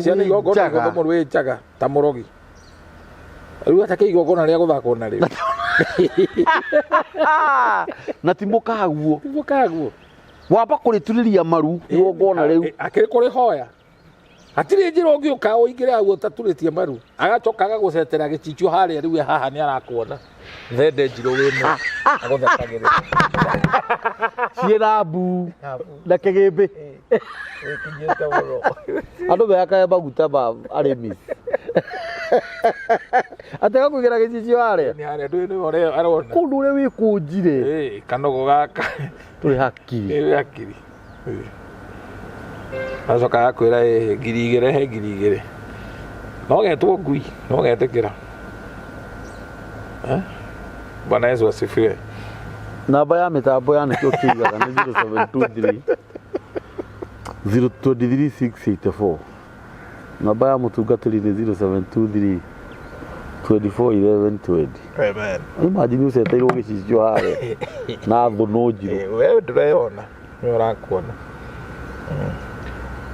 Ciana Wĩ igongona njaga. igũthũ mũno wĩ njaga ta mũrogi. Rĩu atakĩ igongona rĩa gũthakwo narĩo. Na ti mũkaguo. Ti mũkaguo. Wamba kũrĩturĩria maru igongona rĩu. Akĩrĩ kũrĩhoya. Hatirĩ njĩra ũngĩũka ũingĩre hau ũtaturĩtie maru. Agacoka agagũcetera gĩcicio harĩa rĩu haha nĩ arakuona. Thende njirũ wĩ mũ. Agũthekagĩrĩra. Ciĩna mbu na kĩgĩmbĩ. Wĩkinyĩte mũno. Andũ mehakaga maguta ma arĩmi. Atega kũigĩra gĩcicio harĩa. Nĩ harĩa ndũĩ nĩwe ũrĩa arona. Kũndũ ũrĩa wĩkũnjire. Ĩĩ, kanogo gaka. Tũrĩ hakiri. Ĩĩ hakiri. Acoka agakwĩra ĩĩ 2000 he 2000. No getwo ngui, no getĩkĩra. Eh? Bwana Yesu asifiwe. Namba ya mĩtambo ya nĩkĩo kĩigaga nĩ 0723 023684. Namba ya mũtungatĩri nĩ 0723 241120. Amen. Imagine ũceteirwo gĩcicio harĩa na thũnũ njirũ. Wewe ndũreyona, nĩ ũrakuona.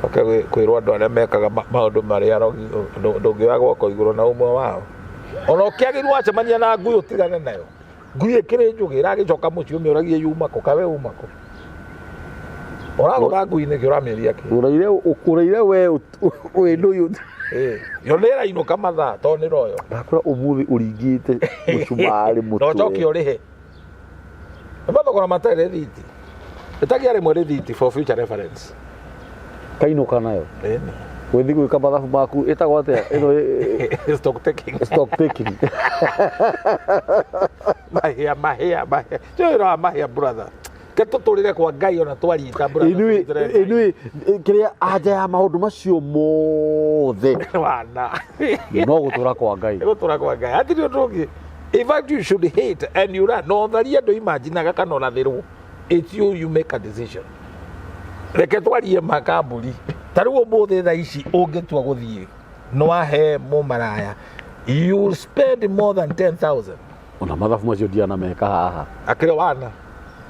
Oke kwĩrwo andũ arĩa mekaga maũndũ marĩa arogi ndũngĩoya gwoko igũrũ na ũmwe wao. Ona ũkĩagĩrwo wacemania na ngui ũtigane nayo. Ngui ĩkĩrĩ njũgĩ ĩragĩcoka mũciĩ ũmĩũragie yuma kũ kawe uma kũ. Ũragũtha ngui nĩkĩ ũramĩũria kĩ? Ũraire ũraire we wĩ ndũyũ. Ĩĩ. Yo nĩ ĩrainũka mathaa tondũ nĩ royo. Ndakora ũmũthĩ ũringĩte mũcumarĩ Na ũcoke mũtwe. ũrĩhe. Nĩ mathogora matarĩ rĩthiti. Ĩtagia rĩmwe rĩthiti for future reference. Kainũka nayo. Ĩni. Gũthiĩ gwĩka mathabu maku ĩtagwo atĩa ĩno Stock taking. Stock taking. Mahĩa mahĩa mahĩa. Tio wĩra wa mahĩa brother. Ke tũtũrĩre kwa Ngai ona twarita brother. Inuĩ tũrutĩre Ngai. inuĩ kĩrĩa anja ya maũndũ macio mothe Wana. no gũtũra kwa Ngai. Nĩ gũtũra kwa Ngai. Hatirĩ ũndũ ũngĩ. In fact you should hate and you run. No ũtharie andũ imaginaga kana ũrathĩrwo. It's you you make a decision. Reke twarie makamburi. Ta rĩu ũmũthĩ thaa ici ũngĩtua gũthiĩ nĩ wahe mũmaraya you will spend more than 10,000. Ona mathabu macio ndianameka haha. Akĩrĩ wana.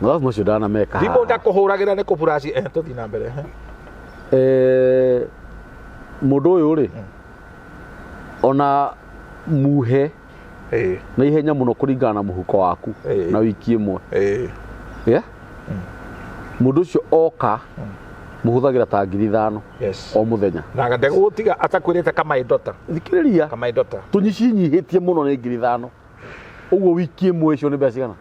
Mathabu macio ndanameka Thimũ haha. ndakũhũragĩra nĩ kũburaci eh, tũthiĩ na mbere. Eh, mũndũ ũyũ rĩ ona muhe Ĩĩ. na ihenya mũno kũringana na mũhuko waku Ĩĩ. na wiki ĩmwe. Ĩĩ. Yeah? Mũndũ ũcio oka mũhũthagĩra ta 5,000 Yes. o mũthenya. Na ndegũtiga atakwĩrĩte kamaindota. Thikĩrĩria Kamaindota. tũnyicinyihĩtie mũno nĩ 5,000. Ũguo wiki ĩmwe icio nĩ mbeca cigana?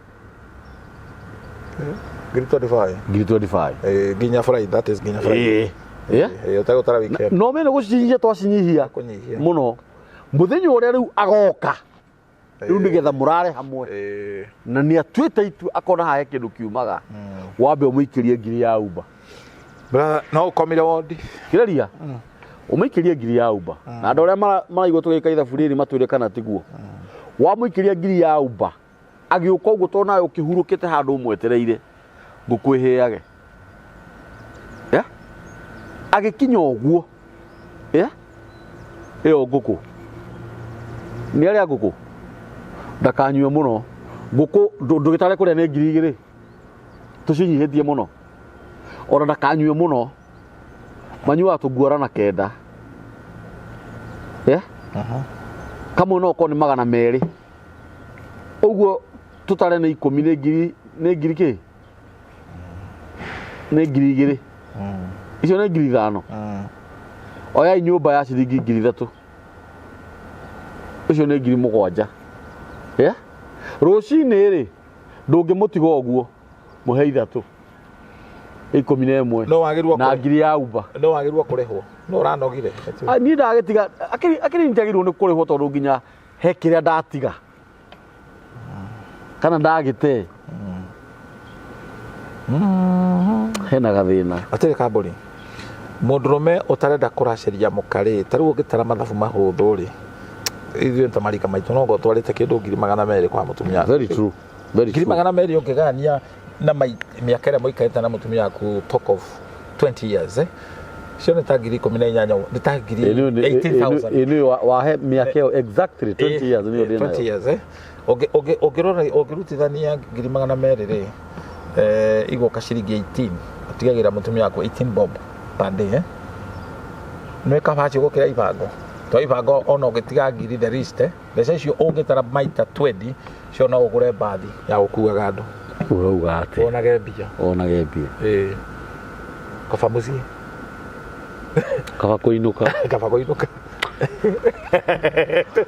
25,000. 25,000. Eh, nginya Friday, that is nginya Friday. Ĩĩ. Yeah? Eh, ũtegũtara weekend. No mene gũcinyihia twacinyihia Kũnyihia. mũno. Mũthenya ũrĩa rĩu agoka rĩu nĩgetha mũrare hamwe Eh, na nĩ atuĩte itua akona hahe kĩndũ kiumaga wambe ũmũikĩrie 1,000 ya Uber. Brother, no ũkomire wondi. Kĩrĩria ũmũikĩrie 1,000 ya Uber na andũ arĩa maraigua tũgĩka ithabu rĩrĩ matwĩre kana tiguo. Wamũikĩria 1,000 ya Uber agĩũka ũguo tondũ nawe ũkĩhurũkĩte handũ ũmwetereire ngũkũ ĩhĩage. Yeah? Agĩkinya ũguo yeah? Ĩyo ngũkũ nĩ arĩa ngũkũ ndakanyue mũno ngũkũ ndũgĩtare kũrĩa nĩ 2,000 tũcinyihĩtie mũno ona ndakanyue mũno manyuaga tũnguara na kenda yeah? Kamwe no ũkorwo nĩ 200 ũguo tũtare nĩ 10 nĩ ngiri nĩ ngiri kĩ nĩ 2,000 icio nĩ 5,000 oyai nyũmba ya ciringi 3,000 ũcio nĩ 7,000 yeah? Rũcinĩ rĩ ndũngĩmũtiga ũguo Mũhe ithatũ, 11. No wagĩrĩirwo Na 1000 ya uba. No wagĩrĩirwo kũrĩhwo, no ũranogire. Ah, niĩ ndagĩtiga akĩrĩ njagĩrĩirwo nĩ kũrĩhwo tondũ nginya he kĩrĩa ndatiga kana ndagĩte hena gathĩna. Atirĩ kambũri mũndũrũme ũtarenda kũracĩria mũka-rĩ, ta rĩu ũngĩtara mathabu mahũthũ rĩ, ithuĩ ta marika maitũ no twarĩte kĩndũ 200,000 kwa mũtumia. Very true, very ngiri true. 200 ũngĩgayania na mĩaka ĩrĩa mũikarĩte na mũtumia waku, talk of 20 years, eh? Cio nĩ ta 18,000, nĩ ta ngiri 18,000. Ĩ nĩ wahe mĩaka ĩyo exactly 20 years nĩyo ndĩ 20 nayo. Years, eh? Ũngĩrora ũngĩrutithania 200,000 rĩ, igũka ciringi 18, ũtigagĩra mũtumia waku 18 bob per day, eh? Nĩ kabaci gũkĩra ibango to ibango ona ũngĩtiga ngiri the least, eh? Mbeca icio ũngĩtara maita 20 cio no ũgũre mbathi ya gũkuaga andũ. Ũrauga atĩ wonage mbia. Wonage mbia. Ĩĩ, kaba mũciĩ. Kaba kũinũka. Kaba kũinũka.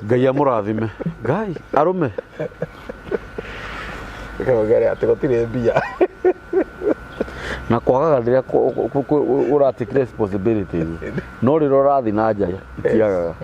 Ngai amũrathime, Ngai arũme. Kagere atĩ gũtirĩ mbia. Na kwagaga rĩrĩa ũratake responsibilities, no rĩrĩa ũrathiĩ na nja itiagaga.